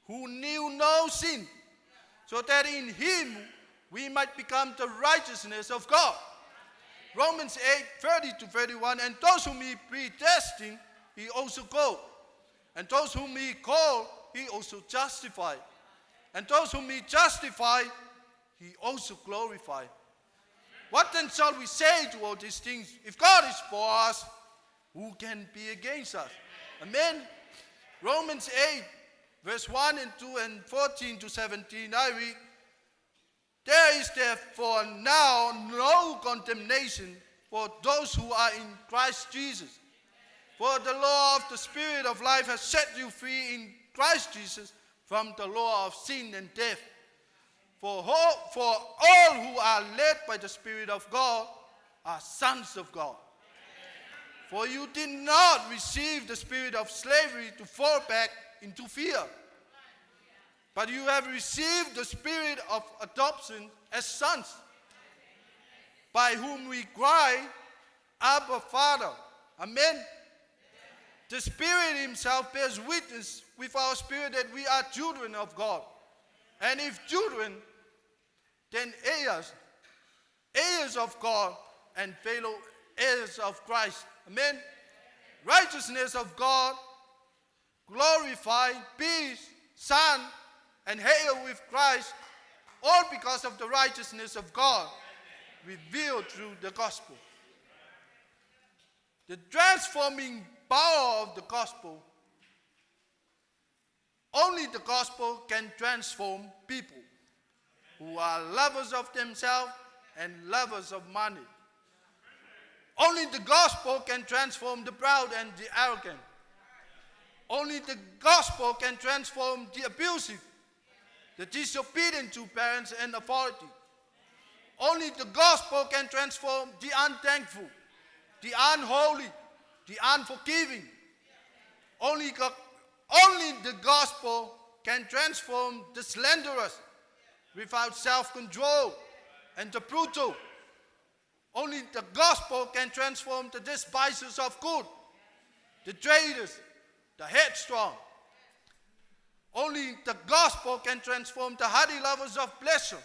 who knew no sin, so that in Him we might become the righteousness of God. Romans 8, 30 to 31 And those whom He predestined, He also called. And those whom He called, He also justified. And those whom He justified, He also glorified. What then shall we say to all these things? If God is for us, who can be against us? Amen. Romans 8, verse 1 and 2 and 14 to 17, I read, There is therefore now no condemnation for those who are in Christ Jesus. For the law of the Spirit of life has set you free in Christ Jesus from the law of sin and death. For all who are led by the Spirit of God are sons of God. For you did not receive the spirit of slavery to fall back into fear, but you have received the spirit of adoption as sons, by whom we cry, Abba, Father. Amen. The Spirit Himself bears witness with our spirit that we are children of God. And if children, then heirs, heirs of God and fellow heirs of Christ. Amen. Righteousness of God, glorified, peace, Son, and heir with Christ, all because of the righteousness of God revealed through the gospel. The transforming power of the gospel. Only the gospel can transform people who are lovers of themselves and lovers of money. Only the gospel can transform the proud and the arrogant. Only the gospel can transform the abusive, the disobedient to parents and authority. Only the gospel can transform the unthankful, the unholy, the unforgiving. Only the gospel can transform the slanderous without self control and the brutal. Only the gospel can transform the despisers of good, the traitors, the headstrong. Only the gospel can transform the hardy lovers of pleasure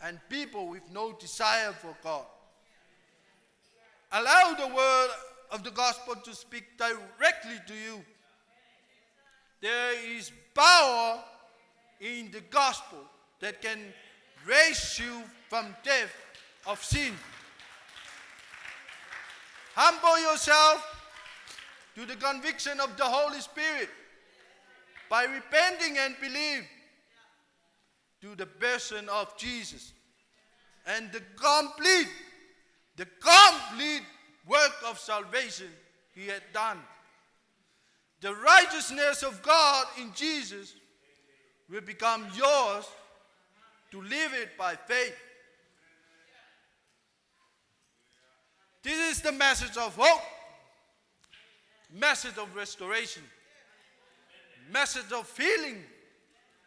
and people with no desire for God. Allow the word of the gospel to speak directly to you. There is power in the gospel that can raise you from death of sin. Humble yourself to the conviction of the Holy Spirit by repenting and believe to the person of Jesus and the complete work of salvation he had done. The righteousness of God in Jesus will become yours to live it by faith. This is the message of hope, message of restoration, message of healing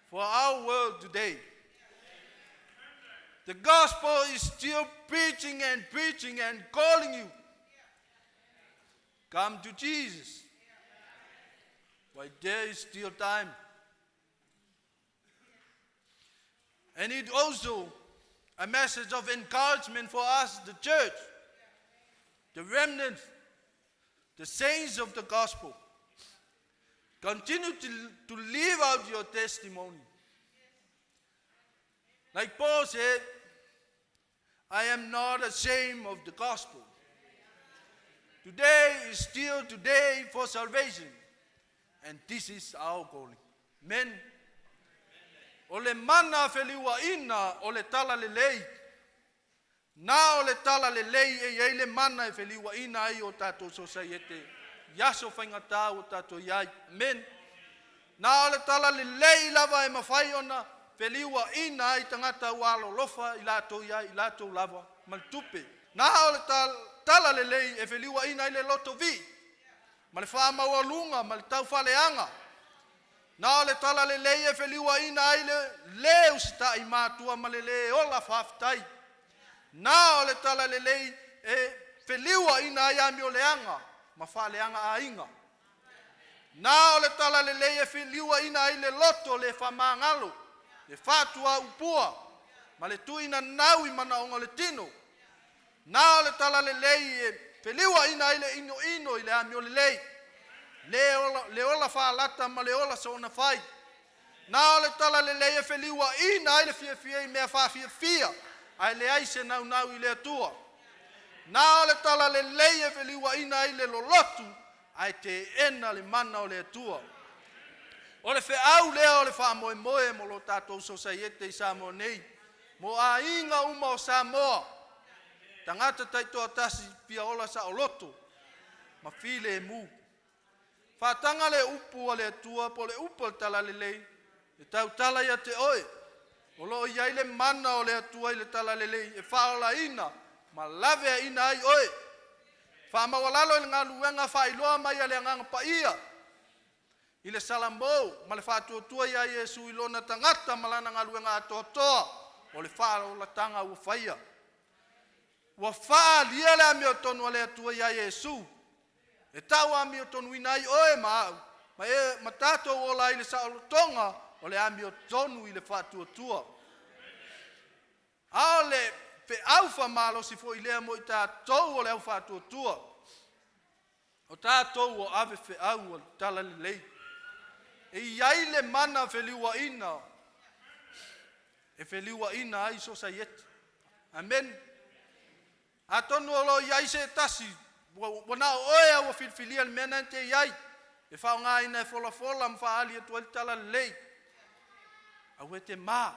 for our world today. The gospel is still preaching and preaching and calling you. Come to Jesus while there is still time. And it also a message of encouragement for us, the church, the remnant, the saints of the gospel. Continue to live out your testimony. Like Paul said, I am not ashamed of the gospel. Today is still today for salvation. And this is our calling. Amen. O le mana feliuaina o le tala lelei. Na o le tala lelei e iai le mana e feliuaina ai o tatou sosaiete. I aso faigata o tatou iai. Amen. Na o le tala lelei lava e mafai ona feliuaina ai tagata ua alolofa i latou ia i latou lava ma le tupe. Na o le tala lelei e feliuaina ai le loto vii ma le faamaualuga ma le taufaaleaga. Na o le tala lelei e feliuaina ai le lē usitai i matua ma le lē ola faafetai. Na o le tala lelei e feliuaina ai amioleaga ma faaleaga aiga. Na o le tala lelei e feliuaina ai le loto le faamagalo, le faatuaupua ma le tuinanau i manaoga o le tino. Na o le tala lelei e feliuaina ai le inoino i le amio lelei, le ola faalata ma le ola soonafai. Na o le tala lelei e feliuaina ai le fiafia i mea faafiafia ae leai se naunau i le Atua. Na o le tala lelei e feliuaina ai le lolotu ae teena le mana o le Atua. O le feau lea o le faamoemoe mo lo tatou sosaiete i Samoa nei, mo aiga uma o Samoa, tagata taitoatasi fia ola saoloto ma filemu. Faataga le upu a le Atua po o le upu o le Talalelei e tautala ia te oe. O lo o i ai le mana o le Atua i le talalelei e faaolaina ma laveaiina ai oe. Faamaualalo i le galuega faailoa mai a le Agaga Paia i le Salamo ma le faatuatua ia Iesu i lona tagata ma lana galuega atoatoa o le faaolataga ua faia. Ua faaalia le amiotonu a le Atua iā Iesu e tauamiotonuina ai oe ma au ma e ma tatou ola ai i le saolotoga o le amiotonu i le faatuatua. A o le feau faamalosi foi lea mo i tatou o le au faatuatua, o tatou o ave feau o le talalelei. E i ai le mana feliuaina e feliuaina ai sosaiete. Amene. Atonu o lo o i ai se tasi ua na o oe lava ua filifilia le mea lena e te i ai e faaaogaina e folafola ma faaali atu ai le talalelei. Aua e te ma.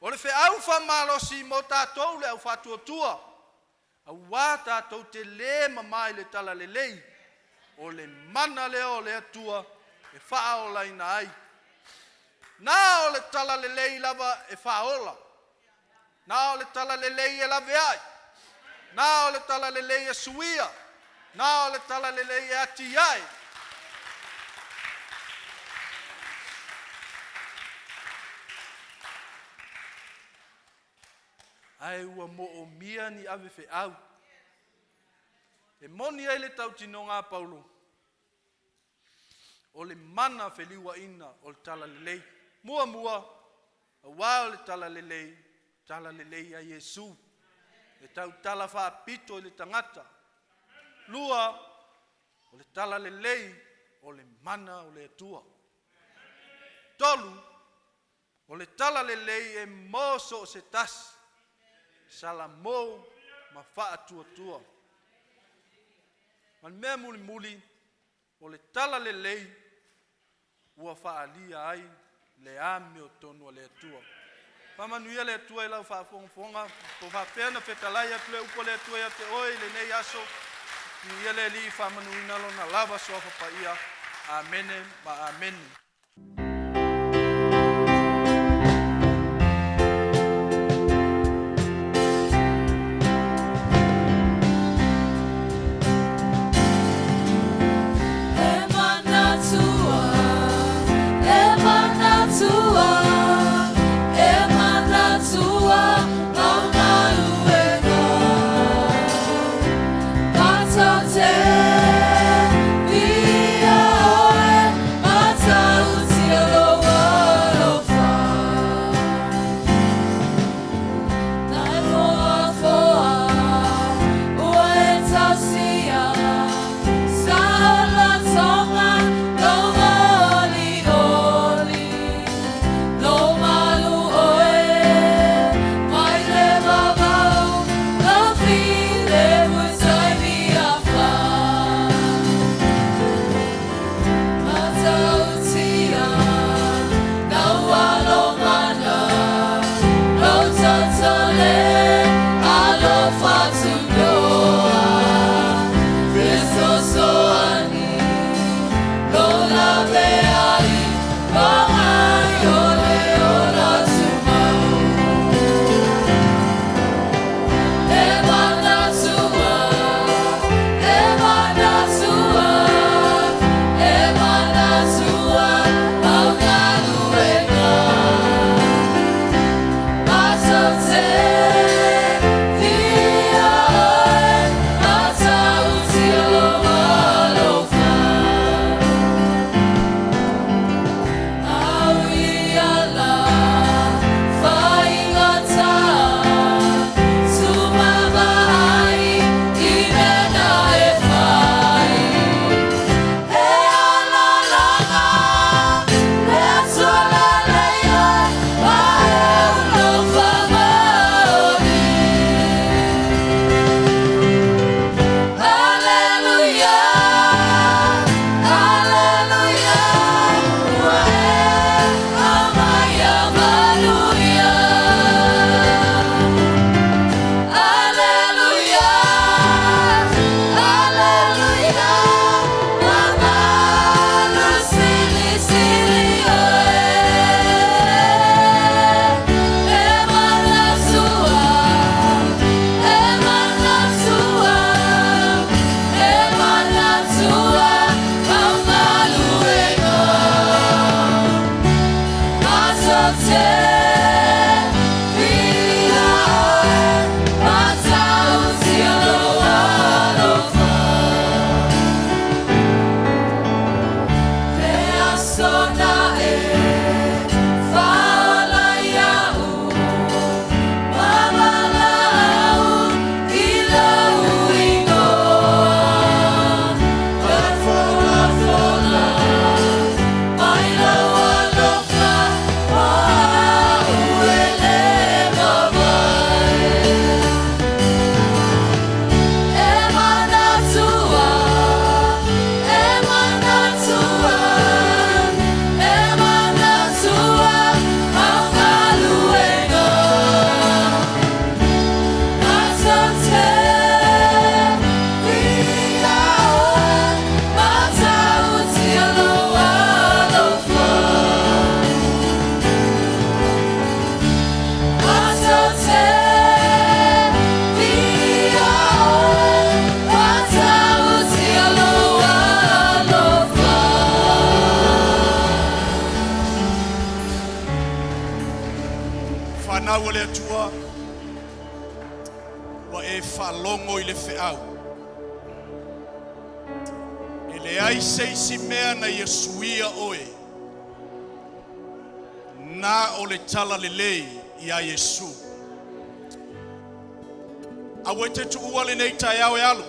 O le feau faamalosi mo tatou le au faatuatua, auā tatou te lē mamā i le talalelei, o le mana lea o le Atua e faaolaina ai. Na o le talalelei lava e faaola, na o le talalelei e laveai, na o le talalelei e suia, na o le talalelei e atiae. Ae ua moomia ni ave feau. E moni ai le tautinoga a Paulo, o le mana feliuaina o le talalelei. Muamua, auā o le talalelei, talalelei ia Iesu, e tautala faapito i le tagata. Lua, o le talalelei o le mana o le Atua. Tolu, o le talalelei e mo so o se tasi, salamo ma faatuatua. Ma le mea mulimuli, o le talalelei ua faaalia ai le amiotonu a le Atua. Faamanuia le Atua i lau faafogafoga, po o faapea ona fetalai atu le upu a le Atua ia te oe i lenei aso. Viia le Alii, faamanuina Lona lava suafa paia. Amene ma amene. E manatua, e manatua, e manatua lau galuega. Matou te viia oe, matou. feau a le Atua, ua e faalogo i le feau. E leai se isi mea na ia suia oe, na o le tala lelei iā Iesu. Aua e te tuua lenei taeao e alu,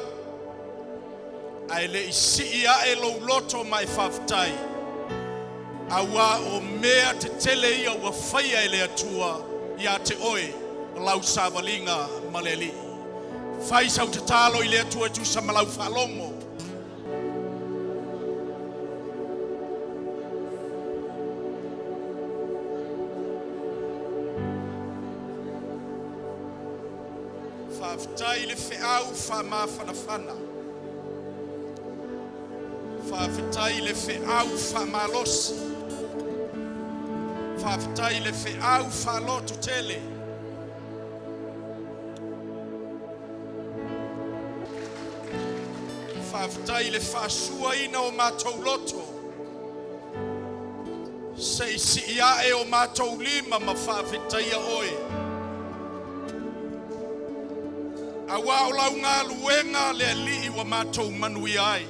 ae le i sii ae lou loto ma e faafetai, auā o mea tetele ia ua faia e le Atua ia te oe lau savaliga ma le Alii. Fai sau tatalo i le Atua e tusa ma lau faalogo. Faafetai i le feau faamafanafana. Faafetai i le feau faamalosi. Faafetai i le feau faalototele. Faafetai i le faasuaina o matou loto. Se i sii ae o matou lima ma faafetaia oe. Auā o lau galuega le Alii ua matou manuia ai.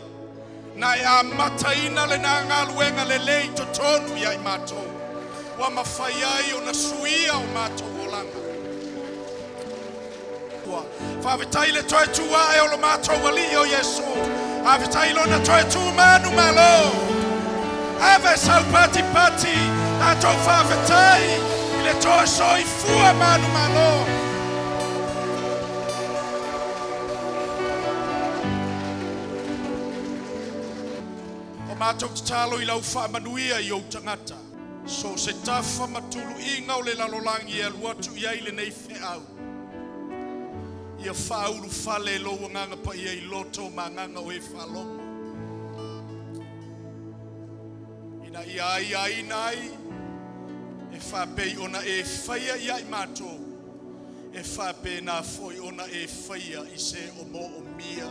Na e amataina lena galuega lelei i totonu ia i matou, ua mafai ai ona suia o matou olaga. Faafetai i le toe tu ae o lo matou Alii o Iesu. Faafetai i lona toe tu manumalo. Ave sau patipati, tatou faafetai i le toe soifua manumalo. O matou tatalo i lau faamanuia i ou tagata. So o se tafa ma tuluiga o le lalolagi e alu atu i ai lenei feau, ia faaulufale e lou Agaga Paia i loto ma agaga o e faalogo, ina ia aiaina ai e faapei ona e faia ia i matou, e faapena foi ona e faia i se o moomia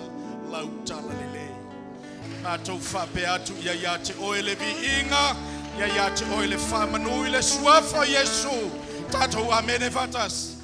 lau talalelei. Matou faapea atu ia ia te oe le viiga, ia ia te oe le faamanu i le suafa o Iesu. Tatou amene faatasi.